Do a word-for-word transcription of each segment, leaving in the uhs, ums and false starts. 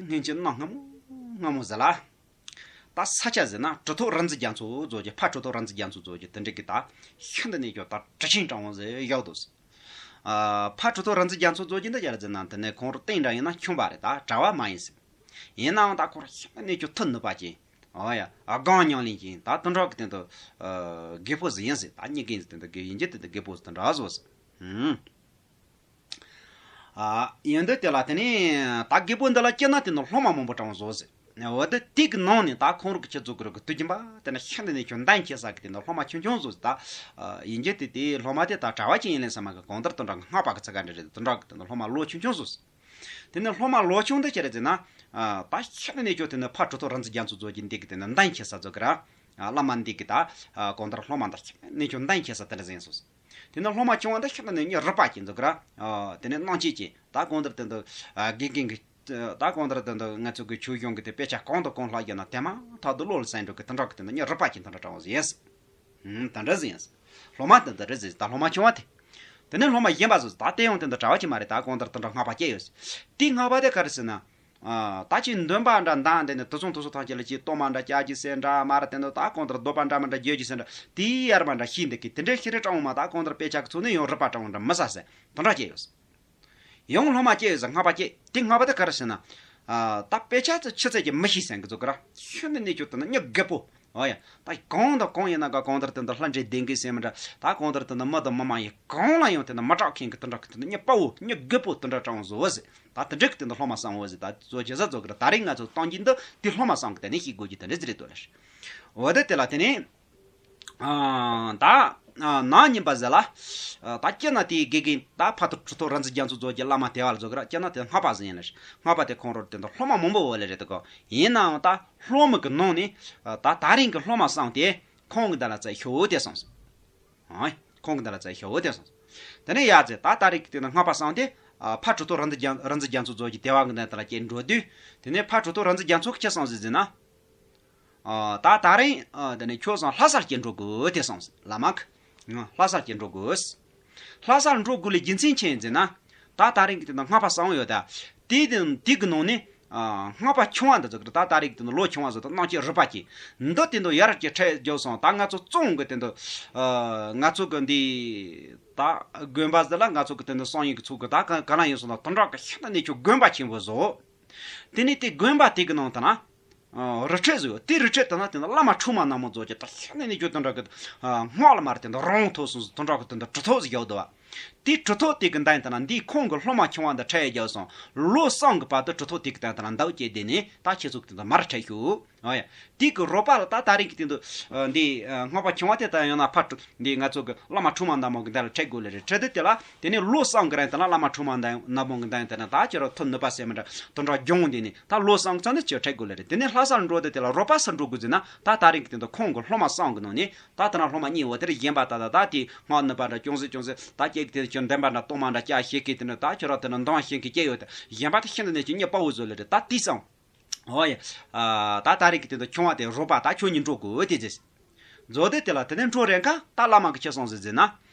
སྔོན་གྱི་གནའ་སྔ་མོ་སྔ་མོ་ཟེར་ལ། ད་ས་ཆ་ཟེར་ན་གྲུབ་ཐོབ་རིག་འཛིན་རྒྱ་མཚོ་རྫོགས་ཀྱི་ཕ་གྲུབ་ཐོབ་རིག་འཛིན་རྒྱ་མཚོ་རྫོགས་ཀྱི་དེ་འདྲ་གི་ད་ཤིན་ཏུ་ནས་ཀྱང་ད་གྲུ་ཆེན་དྲང་བོ་ཟེར་ཡག་འདུག་ཨ། ཕ་གྲུབ་ཐོབ་རིག་འཛིན་རྒྱ་མཚོ་རྫོགས་ཀྱི་འདི་ཅི་རེད་ཟེར་ན་དེ་ནས་ཁོང་རུ་སྟེང་འདྲ་ཡིན་ན་ཁྱུང་པ་རེད། ད་གྲྭ་བ་མ་ཡིན་ཟེར། ཡིན་ནའང་ད་ཁོང་རུ་ཤིན་ཏུ་ནས་ཀྱང་མཐུ་ནུས་པ་ཅན། ཨོ་ཡ། སྒོམ་ཉམས་ལེན་ཅན། ད་དེ་འདྲ་གི་དེ་འདྲ་རྒད་པོ་ཟིག་ཡིན་ཟེར། ད་གཉིས་ཀ་ཡིན་ཟེར། དེ་འདྲ་གི་ཡིན་གྱི་དེ་འདྲ་རྒད་པོ་ཟིག་དེ་འདྲ་བཟོ་ཟེར། ཨུམ། ཨ། ཡིན་དུས་དེ་ལ་དེ་ནས་ད་རྒད་པོ་འདི་ལ་སྐྱེས་ན་དེ་ནས་སློབ་མ་མང་པོ་དྲང་བཟོ་ཟེར། འོ་དེ་དེ་གི་ནང་ནས་ད་ཁོང་རུ་གི་ཁྱེད་ཚོ་གི་རུ་གི་དུས་རྒྱུན་པ་དེ་ནས་ཤིན་ཏུ་ནས་ཀྱང་འདང་ཆེ་ས་གི་དེ་ནས་སློབ་མ་ཆུང་ཆུང་བཟོ་ཟེར། ད་ཡིན་གྱི་དེ་དེའི་སློབ་མ་དེ་ད་གྲྭ་བ་ཅིག་ཡིན་ལེ་ས་མ་གི་གང་ལྟར་དེ་འདྲ་གི་སྔགས་པ་གི་ཚ་ག་འདྲ་རེད། དེ་འདྲ་གི་དེ་ནས་སློབ་མ་ལོ་ཆུང་ཆུང་བཟོ་ཟེར། དེ་ནས་སློབ་མ་ལོ་ཆུང་དེ་ཅི་རེད་ཟེར་ན། ཨ། ད་ཤིན་ཏུ་ནས་ཀྱང་དེ་ནས་ཕ་གྲུབ་ཐོབ་རིག་འཛིན་རྒྱ་མཚོ་རྫོགས་ཀྱི་འདི་གི་དེ་ནས་འདང་ཆེ་ས་བཟོ་གི་ར། ཨ། བླ་མ་འདི་གི་ད། ཨ། གང་ལྟར་སློབ་མ་ད་ཤིན་ཏུ་ནས་ཀྱང་འདང་ཆེ་ས་དེ་འདྲ་ཟིག་ཡིན་སོང་། དེ་ནས་སློབ་མ་ཆུང་བ་འདི་ཤིན་ཏུ་ནས་ཀྱང་རིག་པ་ཅན་བཟོ་གི་ར། ཨ། དེ་ནས་སྣང་བྱེད་ཅན། ད་གང་ལྟར་དེ་འདྲ། ཨ། དགེ་རྒན་གི། ད་གང་ལྟར་དེ་འདྲ་ང་ཚོ་གི་ཆོས་གཞུང་གི་དེ་དཔེ་ཆ་གང་དང་གང་ལྷག་ཡོད་ན་དེ་མ་ཐག་ཏུ་བློ་ལ་ཟིན་འགྲོ་གི་དེ་འདྲ་གི་དེ་འདྲ་ཀྱང་རིག་པ་ཅན་དེ་འདྲ་དྲང་བོ་ཟིག་ཡིན། ཨུམ། དེ་འདྲ་ཟིག་ཡིན། སློབ་མ་དེ་འདི་རེད་ཟེར། ད་སློབ་མ་ཆུང་བ་དེ། དེ་ནས་སློབ་མ་གཞན་པ་ཚོ་ད་དེ་ཡང་དེ་འདི་གྲྭ་བ་ཅིག་མ་རེད། ད་གང་ལྟར་དེ་འདྲ་སྔགས་པ་སྐྱེས་ཡོད་ཟེར། དེའི་སྔགས་པ་དེ་ག་རེ་ཟེར་ན། ཨ། ད་ཅིག་འདོན་པ་འདྲ་འདང་དེ་ནས་དུས་མཚུངས་དུས་སུ་ཐམས་ཅད་ལ་ཅིག་གཏོར་མ་འདྲ་རྒྱག་རྒྱུ་ཟེར་འདྲ་མ་རེད། དེ་འདི་ད་གང་ལྟར་འདོན་པ་འདྲ་མི་འདྲ་རྒྱག་རྒྱུ་ཟེར་འདྲ་དེའི་ཡར་མ་འདྲ་ཤེས་འདུག་གི། དེ་འདྲའི་ཤེས་རིག་དྲང་བོ་མ་ད་གང་ལྟར་དཔེ་ཆ་གི་ཚུལ་ནས་ཡང་རིག་པ་དྲང་བོ་འདྲ་མི་ཟ་ཟེར། དེ་འདྲ་སྐྱེས་ཡོད་ཟེར། ཡང་སློབ་མ་སྐྱེས་ཡོད་ཟེར། སྔགས་པ་སྐྱེས། དེ་སྔགས་པ་དེ་ག་རེ་ཟེར་ན། ཨ། ད་དཔེ་ཆ་ཚོ་ཆུ་ཚད་ཀྱི་མི་ཤེས་ཟེར་གི་ཚོ་གི་ར། ཤིན་ཏུ་ནས་ཀྱང་དེ་ནས་མྱི་རྒད་པོ། ཨོ་ཡ། ད་གང་དང་གང་ཡིན་ན་ག་གང་ལྟར་དེ་འདི་ལྷ་འདྲེ་སྡེ་དགེ་ཟེར་མི་འདྲ། ད་གང་ལྟར་དེ་འདི་མི་དང་མི་མ་ཡིན་གང་ལ་ཡང་དེ་འདི་མི་སྐྲག་མཁན་གི་དེ་འདྲ་གི་དེ་འདི་མྱི་དཔའ་བོ་མྱི་རྒད་པོ་དེ་འདྲ་དྲང་བཟོ་བ་ཟེར། ད་དེ་འདྲ་གི་དེ་འདི་སློབ་མ་བསམ་བོ་ཟེར། ད་ཚོ་ཇི་ཟ་ཚོ་གི་ར། ད་རེས་ང་ཚོ་གཏོང་རྒྱུ་འདི་དེ་སློབ་མ་བསམ་གི་དེ་ནས་ཤེས་དགོས་ཀྱི་དེ་འདྲ་ཟེར་རེད་དོ་ལ། འོ་དེ་དེ་ལ་དེ་ནས། ཨ། ད། ཨ། ནང་ཉིན་པ་ཟེར་ལ། ཨ། ད་སྐྱེ་ན་དེའི་དགེ་རྒན་ད་ཕ་གྲུབ་ཐོབ་རིག་འཛིན་རྒྱ་མཚོ་རྫོགས་ཀྱི་བླ་མ་དེ་བ་ལ་རྫོགས་ཀྱི་ར། སྐྱེ་ན་དེ་སྔགས་པ་ཟིག་ཡིན་ལ། སྔགས་པ་དེ་ཁོང་རུ་དེ་འདི་སློབ་མ་མང་པོ་བོ་ལེ་རེད་དོ་གོ། ཡིན་ནའང་ད་སློབ་མ་གི་ནང་ནས། ཨ། ད་ད་རིང་གི་སློབ་མ་བསམ་དེ་ཁོང་གི་འདི་ལ་བཙལ་ཤོག་དེ་སོང་སོང་། ཨ། ཁོང་གི་འདི་ལ་བཙལ་ཤོག་དེ་སོང་སོང་། དེ་ནས་ཡ་ཙེ་ད་ད་རིང་གི་དེ་ནི་སྔགས་པ་བསམ་དེ། ཨ། ཕ་གྲུབ་ཐོབ་རིག་འཛིན་རྒྱ་རིག་འཛིན་རྒྱ་མཚོ་རྫོགས་ཀྱི་དེ་བ་གི་འདི་ལ་སྐྱེལ་འགྲོ་དུས། དེ་ནས་ཕ་གྲུབ་ཐོབ་རིག་འཛིན་རྒྱ་མཚོ་གི་ཆི་བསམ་ཟིག་ཟེར་ན། ཨ། ད་ད་རིང་། ཨ། དེ་ནས་ཁྱོད་ཚང་ལྷ་སར་སྐྱེལ་འགྲོ་དགོས་དེ་སོང་། བླ་མ་གི། ཨ། ལྷ་སར་སྐྱེལ་འགྲོ་དགོས། ལྷ་སར་འགྲོ་དགོས་ལས་རྒྱུ་མཚན་ཅི་ཡིན་ཟེར་ན། ད་ད་རིང་གི་དེ་ནི་སྔགས་པ་བསམ་ཡོད་ད། དེ་དེ་དེ་གི་ནང་ནས། ཨ། སྔགས་པ་ཆུང་བ་འདི་ཚོ་གི་ད་ད་རིང་གི་དེ་ནི་ལོ་ཆུང་བ་ཚོ་ད་སྣང་ཆེན་རུས་པ་གི། འདི་དེ་འདི་ཡར་གྱི་ཁྲལ་རྒྱོབ་སོང་། ད་ང་ཚོ་བཙོང་གི་དེ་འདི། ཨ། ང་ཚོ་གི་འདི། ད་དགོན་པ་ཟེར་ལ་ང་ཚོ་གི་དེ་འདི་བསམ་ཡས་གི་ཚོགས་གི་ད་ག་ག་ལ་ཡིན་སོང་ན་དེ་འདྲ་གི་ཤིན་ཏུ་ནས་ཀྱང་དགོན་པ་ཆེན་པོ་བཟོ། དེ་ནས་དེ་དགོན་པ་དེ་གི་ནང་དུ་ན། ཨ། རི་ཁྲོད་བཟོས་ཡོད། དེ་རི་ཁྲོད་དུ་ན་དེ་ན་བླ་མ་ཁྲོས་མ་ནག་མོ་རྫོགས་ཀྱི་ད་ཤིན་ཏུ་ནས་ཀྱང་དེ་འདྲ་གི། ཨ། སྔགས་ལ་མར་དེ་འདྲ་རང་ཐོག་སོང་སོང་དེ་འདྲ་གི་དེ་འདྲ་གྲུབ་ཐོབ་ཟིག་ཡོད་དོ། དེ་གྲུབ་ཐོབ་དེ་གི་མདུན་དུ་ན་འདི་ཁོང་གི་སློབ་མ་ཆུང་བ་འདི་ཁྲལ་རྒྱག་སོང་། ལོ་གསུམ་གི་བར་དུ་གྲུབ་ཐོབ་དེ་གི་སྟེང་དུ་ན་མདའ་བསྐྱལ་དེ་ནས་ད་ཁྱེད་ཚོ་གི་དེ་འདྲ་མར་ཁྲལ་ཤོག། ཨོ་ཡ། དེ་གི་རོགས་པ་ལ་ད་ད་རིང་གི་དེ་འདུག། ཨ། འདི། ཨ། སྔགས་པ་ཆུང་བ་དེ་ད་ཡང་ན་ཕར་འགྲོ། འདི་ང་ཚོ་གི་བླ་མ་ཁྲོས་མ་ནག་མོ་གི་མདུན་ལ་ཁྲལ་དགོས་ལེ་རེད། ཁྲལ་དེ་དེ་ལ་དེ་ནས་ལོ་གསུམ་གི་རིང་དེ་ལ་བླ་མ་ཁྲོས་མ་ནག་མོ་གི་མདུན་དེ་ན་ད་ཁྱོད་རང་མཐུ་ནུས་པ་ཟེར་མི་འདྲ་དེ་འདྲ་སྦྱོང་དེ་ནས་ད་ལོ་གསུམ་ཙམ་ནས་ཁྱོད་ཁྲལ་དགོས་ལེ་རེད། དེ་ནས་ལྷ་སར་འགྲོ་དེ་དེ་ལ་རོགས་པ་སུ་འགྲོ་དགོས་ཟེར་ན། ད་ད་རིང་གི་དེ་འདུག་ཁོང་གི་སློབ་མ་གསུམ་གི་ནང་ནས་ད་དེ་ན་སློབ་མ་གཉིས་བོ་དེར་གཞན་པ་ད་ད་ད་དེ་སྔགས་ནུས་པ་འདྲ་ཅུང་ཟད་ཅུང་ཟད་ད་སྐྱེ་གི་དེ་ཁྱོད་འདོན་པ་འདྲ་གཏོར་མ་འདྲ་སྐྱ་ཤེས་གི་དེ་འདྲ་ད་ཁྱོད་རང་དེ་ན་འདང་ཤེས་གི་སྐྱེ་ཡོད་དེ། གཞན་པ་དེ་ཤིན་ཏུ་ནས་ཀྱང་མྱི་དཔའ་བོ་བཟོ་ལེ་རེད། ད་དེ་སོང་། ཨོ་ཡ། ཨ། ད་ད་རིང་གི་དེ་འདུག་ཆུང་བ་དེ་རོགས་པ་ད་ཁྱོད་གཉིས་འགྲོ་དགོས་དེ་ཟེར། མཛོ་དེ་དེ་ལ་དེ་ནས་འགྲོ་རན་ཁ་ད་བླ་མ་གི་ཁྱེད་སོང་ཟེར་ཟེར་ན།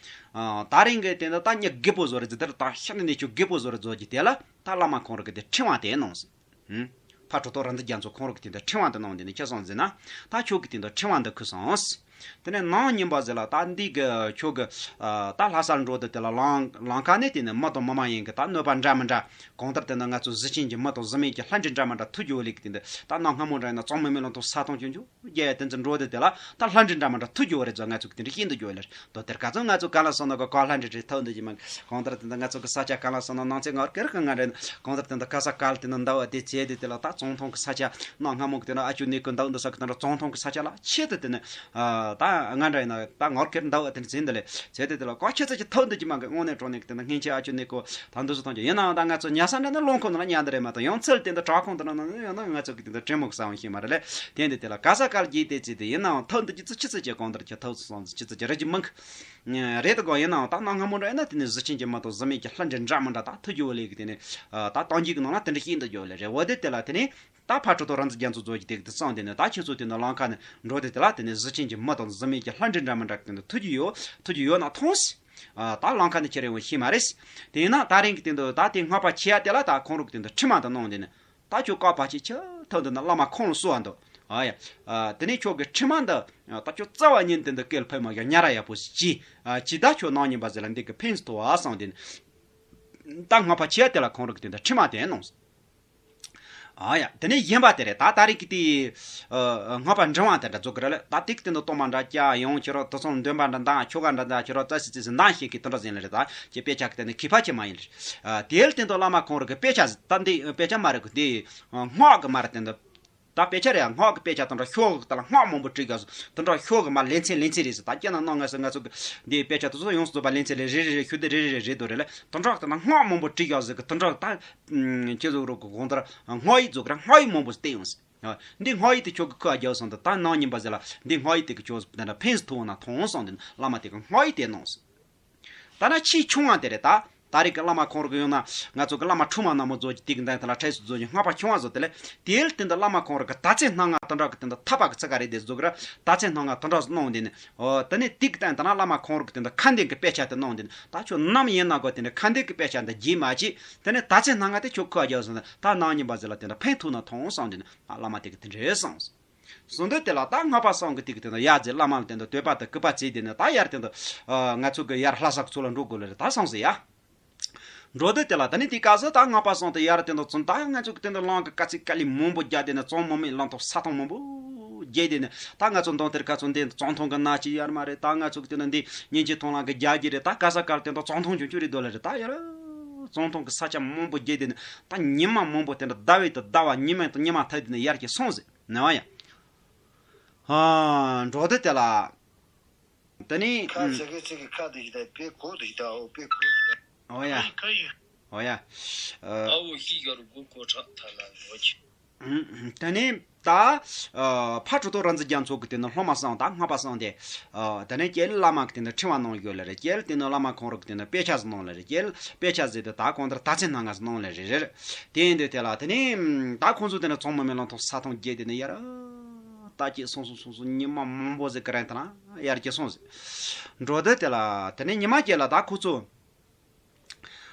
ཨ། ད་རིང་གི་དེ་འདུག་ད་མྱི་རྒད་པོ་བཟོ་རེད་ཟེར། དེ་ལ་ད་ཤིན་ཏུ་ནས་ཁྱོད་རྒད་པོ་བཟོ་རེད་བཟོ་གི་དེ་ལ་ད་བླ་མ་ཁོང་རང་གི་དེ་ཕྲེང་བ་དེ་གནང་ཟེར། ཧུམ། ཕ་གྲུབ་ཐོབ་རིག་འཛིན་རྒྱ་མཚོ་ཁོང་རང་གི་དེ་འདུག་ཕྲེང་བ་དེ་གནང་དེ་ནས་ཁྱེད་སོང་ཟེར་ན། ད་ཁྱོད་ཀྱི་དེ་འདུག་ཕྲེང་བ་འདི་ཁུར་སོང་ཟེར། དེ་ནས་ནང་ཉིན་པ་ཟེར་ལ་ད་འདི་གི་ཁྱོད་གི། ཨ། ད་ལྷ་སར་འགྲོ་དུས་དེ་ལ་ལམ་ལམ་ཁ་ནས་དེ་ནས་མི་དང་མི་མ་ཡིན་གི་ད་གནོད་པ་འདྲ་མི་འདྲ། གང་ལྟར་དེ་ནས་ང་ཚོ་གཟི་བྱིན་གྱི་མི་དང་གཟི་མེད་ཀྱི་ལྷ་འདྲེ་འདྲ་མི་འདྲ་ཐུག་རྒྱུ་ལེ་གི་དེ་འདུག་ད་གནའ་སྔ་མོ་འདྲ་ཡིན་ན་གཙང་མའི་མེ་ལོང་དང་ས་དོང་ཆུང་ཆུང་རྒྱ་ཡ་དེ་ཚོ་འགྲོ་དུས་དེ་ལ་ད་ལྷ་འདྲེ་འདྲ་མི་འདྲ་ཐུག་རྒྱུ་རེད་ཟེར། ང་ཚོ་གི་དེ་འདྲ་ཤེས་འདུག་རྒྱུ་ལེ་རེད་དོ། དེར་ག་ཚོད་ང་ཚོ་ག་ལ་སོང་ན་ག་ག་ལྷ་འདྲེ་འདྲེ་ཐུག་འདུག་ཀྱི་མ། གང་ལྟར་དེ་འདྲ་ང་ཚོ་གི་ས་ཆ་ག་ལ་སོང་ན་ནང་ཚེ་ངར་ཀེར་གི་ང་རེད། གང་ལྟར་དེ་འདྲ་ག་ས་ག་ལ་དེ་འདྲ་འདའ་བ་དེ་བྱས་དེ་དེ་ལ་ད་ཙོང་ཐུང་གི་ས་ཆ་གནའ་སྔ་མོ་གི་དེ་འདྲ་ཨ་ཅོ་ནེ་ཀོ་འདའ་འདུག་ས་གི་དེ་འདྲ་ཙོང་ཐུང་གི་ས་ཆ་ལ་ཆེད་དུ་དེ་ནས། ཨ། ད་ང་འདྲ་ཡིན་ན་ད་ངར་ཀེར་འདའ་བ་དེ་འདྲ་ཟིན་འདི་ལས་བྱས་དེ་དེ་ལ་ག་ཁྱེད་ཚོ་ཅི་ཐུག་འདུག་ཀྱི་མ་གི་དངོས་གནས་དྲང་གནས་གི་དེ་འདྲ་སྔན་ཆད་ཨ་ཅོ་ནེ་ཀོ་ད་འདུག་སུ་ཐོང་ཀྱི་ཡིན་ནའང་ད་ང་ཚོ་ཉལ་ས་འདྲ་ནི་རླངས་འཁོར་ནང་ལ་ཉལ་འདི་རེད་མ་གཏོགས་ཡང་ཚུལ་དེ་འདྲ་དྲག་ཁོང་དེ་འདྲ་ནང་ཡོད་ན་ང་ཚོ་གི་དེ་འདྲ་དྲན་མོ་གི་ས་བོན་ཤེས་མ་རེད་ལས། དེ་འདི་དེ་ལ་ག་ས་ག་ལ་རྒྱས་དེ་ཅི་དེ་ཡིན་ནའང་ཐུག་འདུག་ཀྱི་ཚོ་ཆི་ཚོད་ཅི་གང་ལྟར་ཁྱེད་ཐུག་སོང་ཟིག་ཆི་ཚོད་ཅི་རེད་ཀྱི་མིན་གི། རེད་དོ་གོ། ཡིན་ནའང་ད་གནའ་སྔ་མོ་འདྲ་ཡིན་ན་དེ་ནས་གཟི་བྱིན་གྱི་མི་དང་གཟི་མེད་ཀྱི་ལྷ་འདྲེ་འདྲ་མི་འདྲ་ད་ཐུག་རྒྱུ་བོ་ལས་གི་དེ་ནས། ཨ། ད་གཏམ་རྒྱུད་ཀྱི་ནང་ལ་དེ་འདྲ་ཤེས་འདུག་རྒྱུ་བོ་ལས་རེད། འོ་དེ་དེ་ལ་དེ་ནས་ད་ཕ་གྲུབ་ཐོབ་རིག་འཛིན་རྒྱ་མཚོ་རྫོགས་ཀྱི་དེ་གི་དེ་གཙང་དེ་ནས་ད་ཁྱེད་ཚོ་དེ་ནས་ལམ་ཁ་ནས་འགྲོ་དེ་དེ་ལ་དེ་ནས་གཟི་བྱིན་གྱི་མི་དང་གཟི་མེད་ཀྱི་ལྷ་འདྲེ་འདྲ་མི་འདྲ་གི་དེ་ནས་ཐུག་རྒྱུ་ཡོད་ཐུག་རྒྱུ་ཡོད་ན་ཐོངས་ཟེར། ཨ། ད་ལམ་ཁ་ནས་ཁྱེད་རེ་འོང་ཤེས་མ་རེད་ཟེར། དེ་ཡིན་ན་ད་རིང་གི་དེ་འདུག་ད་དེ་སྔགས་པ་ཆེ་ཡ་དེ་ལ་ད་ཁོང་རུ་གི་དེ་འདུག་ཁྲིད་མ་དང་གནང་དེ་ནས། ད་ཁྱོད་བཀའ་བར་ཆད་ཆེ་ཐག་འདི་ན་བླ་མ་ཁོང་ལ་གསོལ་བ་འདུག་ཨ་ཡ། ཨ། དེ་ནས་ཁྱོད་ཀྱི་ཁྲིད་མ་འདི་ད་ཁྱོད་རྩ་བ་ཉིད་དེ་འདི་སྐད་ལ་ཕན་མ་ཡ་ཉ་ར་ཡག་པོ་ཞིག་གྱིས། ཨ། ཇི་ལྟར་ཁྱོད་ནང་ཉིན་པ་ཟེར་ལ་འདི་གི་ཕན་ཐོགས་བསམ་དེ་ནས། ད་སྔགས་པ་ཆེ་དེ་ལ་ཁོང་རང་གི་དེ་འདྲ་ཁྲིད་མ་དེ་གནང་། ཨ་ཡ། དེ་ནས་གཞན་པ་དེ་རེད། ད་ད་རེས་ཀྱི་དེ། ཨ། སྔགས་པ་འབྲིང་བ་དེ་འདྲ་རྫོགས་ཀྱི་རེད་ལ། ད་དེ་གི་དེ་འདྲ་གཏོར་མ་འདྲ་བཅའ་ཡོང་ཁྱེད་རང་དེ་ཚོ་འདོན་པ་འདྲ་འདང་ཆོ་ག་འདྲ་འདང་ཁྱེད་རང་རྩ་སི་རྩི་སི་འདང་ཤེས་ཀྱི་དེ་འདྲ་ཟིན་ལ་རེད། ད་ཁྱེད་དཔེ་ཆ་གི་དེ་འདྲ་མཁས་པ་ཅིག་མ་ཡིན་རེད། ཨ། དེ་ལ་དེ་འདྲ་བླ་མ་ཁོང་རང་གི་དཔེ་ཆ་ད་འདི་དཔེ་ཆ་མ་རེད་གི་དེ། སྔགས་གི་མ་རེད་དེ་འདྲ། ད་དཔེ་ཆ་རེད། སྔགས་ཀྱི་དཔེ་ཆ་དང་འདྲ་ཤོག་གི་ད་ལ་སྔགས་མང་པོ་བྲིས་ཀྱང་དང་འདྲ་ཤོག་གི་མ་ལེ་ཚན་ལེ་ཚན་རེད་ཟེར། ད་སྐྱེ་ན་གནང་ང་ཟེར། ང་ཚོ་གི་འདིའི་དཔེ་ཆ་དེ་ཚོ་ཡོངས་སུ་རྫོགས་པ་ལེ་ཚན་རེ་རེ་རེ་རེ་ཤུ་དེ་རེ་རེ་རེ་རེད་དོ་རེད་ལ། དང་འདྲ་དང་སྔགས་མང་པོ་བྲིས་ཀྱང་ཟེར་གི་དང་འདྲ་ད་ཁྱེད་ཚོ་རོགས་གི་གོང་ལྟར་སྔགས་ཡིག་རྫོགས་ཀྱི་ར་སྔགས་ཡིག་མང་པོ་བལྟས་ཡོང་ཟེར། འདི་སྔགས་ཡིག་དེ་ཁྱོད་ཀྱི་ཁུ་ཨ་རྒྱག་སོང་དུ་ད་ནང་ཉིན་པ་ཟེར་ལ། འདི་སྔགས་ཡིག་དེ་གི་ཁྱོད་དེ་འདྲ་ཕན་སུ་ཐོགས་ན་ཐོང་སོང་དུ་བླ་མ་དེ་གི་སྔགས་ཡིག་དེ་གནང་ཟེར། ད་ན་ཆེས་ཆུང་བ་དེ་རེད་ད། ད་རེས་ཀྱི་བླ་མ་ཁོང་རང་གི་ཡོང་ན་ང་ཚོ་གི་བླ་མ་ཁྲོས་མ་ནག་མོ་རྫོགས་ཀྱི་དེ་གི་འདན་ཐ་ལ་འཕྲལ་སུ་རྫོགས་ཀྱི་སྔགས་པ་ཆུང་བ་བཟོ་དེ་ལས། དེའི་སྟེང་དུ་བླ་མ་ཁོང་རང་གི་ད་ཚེ་སྣང་ང་དང་འདྲ་གི་སྟེང་དུ་ཐབ་པ་གི་ཚ་ག་རེད་དེ་བཟོ་གི་ར། ད་ཚེ་སྣང་ང་དང་འདྲ་སུ་གནང་དེ་ནི། ཨོ་དེ་ནི་ཏིག་བསྟན་ད་ན་བླ་མ་ཁོང་རང་གི་སྟེང་དུ་ཁ་འདོན་གི་དཔེ་ཆ་དེ་གནང་དེ་ནི། ད་ཁྱོད་ནམ་ཡིན་ན་གོ་དེ་ནི་ཁ་འདོན་གི་དཔེ་ཆ་འདི་རྗེས་མ་ཅི་དེ་ནི་ད་ཚེ་སྣང་ང་དེ་ཁྱོད་ཁུ་ཨ་རྒྱག་སོང་ད་ནང་ཉིན་པ་ཟེར་ལ་དེ་འདྲ་ཕན་ཐོགས་ན་ཐོང་སོང་དེ་ནི་བླ་མ་དེ་གི་དེ་འདྲའི་སོང་། སོང་དུས་དེ་ལ་ད་སྔགས་པ་སངས་ཀྱི་དེ་གི་དེ་འདྲ་ཡར་རྗེ་བླ་མ་ལ་དེ་འདྲ་བསྟོད་པ་དང་སྐུར་པ་བྱས་དེ་ནི་ད་ཡར་དེ་འདྲ། ཨ། ང་ཚོ་གི་ཡར་ལྷ་ས་གི་ཚོ་ལ་འགྲོ་དགོས་ལ་རེད་ད་སངས་ཟེར་ཡ། འགྲོ་དུས་དེ་ལ་ད་ནི་དེ་སྐབས་སུ་ད་སྔགས་པ་སངས་དེ་ཡར་དེ་འདྲ་ཚུན་ད་ང་ཚོ་གི་དེ་འདྲ་ལང་གི་དཀའ་ཚེགས་དཀའ་ལས་མང་པོ་རྒྱག་དེ་ནི་གཙང་མ་མེད་ལང་ཐོག་ས་ཐང་མང་པོ་རྒྱས་དེ་ནི་ད་ང་ཚོ་འདང་དེར་ཁ་ཚོ་འདི་གཙང་ཐང་གི་ན་ཅི་ཡར་མ་རེད། ད་ང་ཚོ་གི་དེ་འདྲ་འདི་ཉིན་གཅིག་ཐོང་ལང་གི་རྒྱ་རྒྱུ་རེད། ད་ག་ས་གར་དེ་འདྲ་གཙང་ཐང་ཆུང་ཆུང་རེད་དོ་ལ་རེད། ད་ཡར་གཙང་ཐང་གི་ས་ཆ་མང་པོ་རྒྱས་དེ་ནི་ད་ཉི་མ་མང་པོ་དེ་འདྲ་ཟླ་བའི་དུ་ཟླ་བ་ཉི་མ་དང་ཉི་མ་ཐལ་དེ་ནི་ཡར་གྱི་སོང་ཟེར། ནི་བ་ཡ། ཨ། འགྲོ་དུས་དེ་ལ། དེ་ནི། ཁ་ཚེ་གེ་ཚེ་གེ་ཁ་དེ་ཞིག་ད་དཔེ་གོ་དེ་ཞིག་ད་ཨོ་དཔེ་གོ་ཞིག་ད། ཨོ་ཡ། ཁ་ཡི་ཁ་ཡི། ཨོ་ཡ། ཨ། ཨ་འོ་ཧི་ཡར་གོ་གོ་ཁྲག་ཐ་ལ་ལོ་ཆི། དེ་ནི་ད། ཨ། ཕ་གྲུ་ཐོག་ར་འཛི་རྒྱ་མཚོ་གི་དེ་ནི་སློབ་མ་སངས་ད་སྔགས་པ་སངས་དེ། ཨ། དེ་ནི་ཀྱེ་བླ་མ་གི་དེ་ནི་ཁྲི་བ་གནང་ཡོད་ལ་རེད། ཀྱེ་དེ་ནི་བླ་མ་ཁོང་རུ་གི་དེ་ནི་དཔེ་ཆ་ཟིག་གནང་ལ་རེད། ཀྱེ་དཔེ་ཆ་ཟིག་དེ་ད་གང་ལྟར་ད་ཚེ་ནང་ང་ཟིག་གནང་ལ་རེད་རེད། དེ་ཡིན་དུས་དེ་ལ་དེ་ནི་ད་ཁོང་ཚོ་དེ་ནི་གཙང་མ་མེད་ལང་ཐོག་ས་ཐང་རྒྱས་དེ་ནི་ཡར། ད་ཀྱེ་སོང་སོང་སོང་སོང་ཉི་མ་མང་པོ་ཟིག་གི་རིང་དེ་ན་ཡར་ཀྱེ་སོང་ཟིག་འགྲོ་དུས་དེ་ལ་དེ་ནས་ཉི་མ་ཀྱེ་ལ་ད་ཁོ་ཚོ།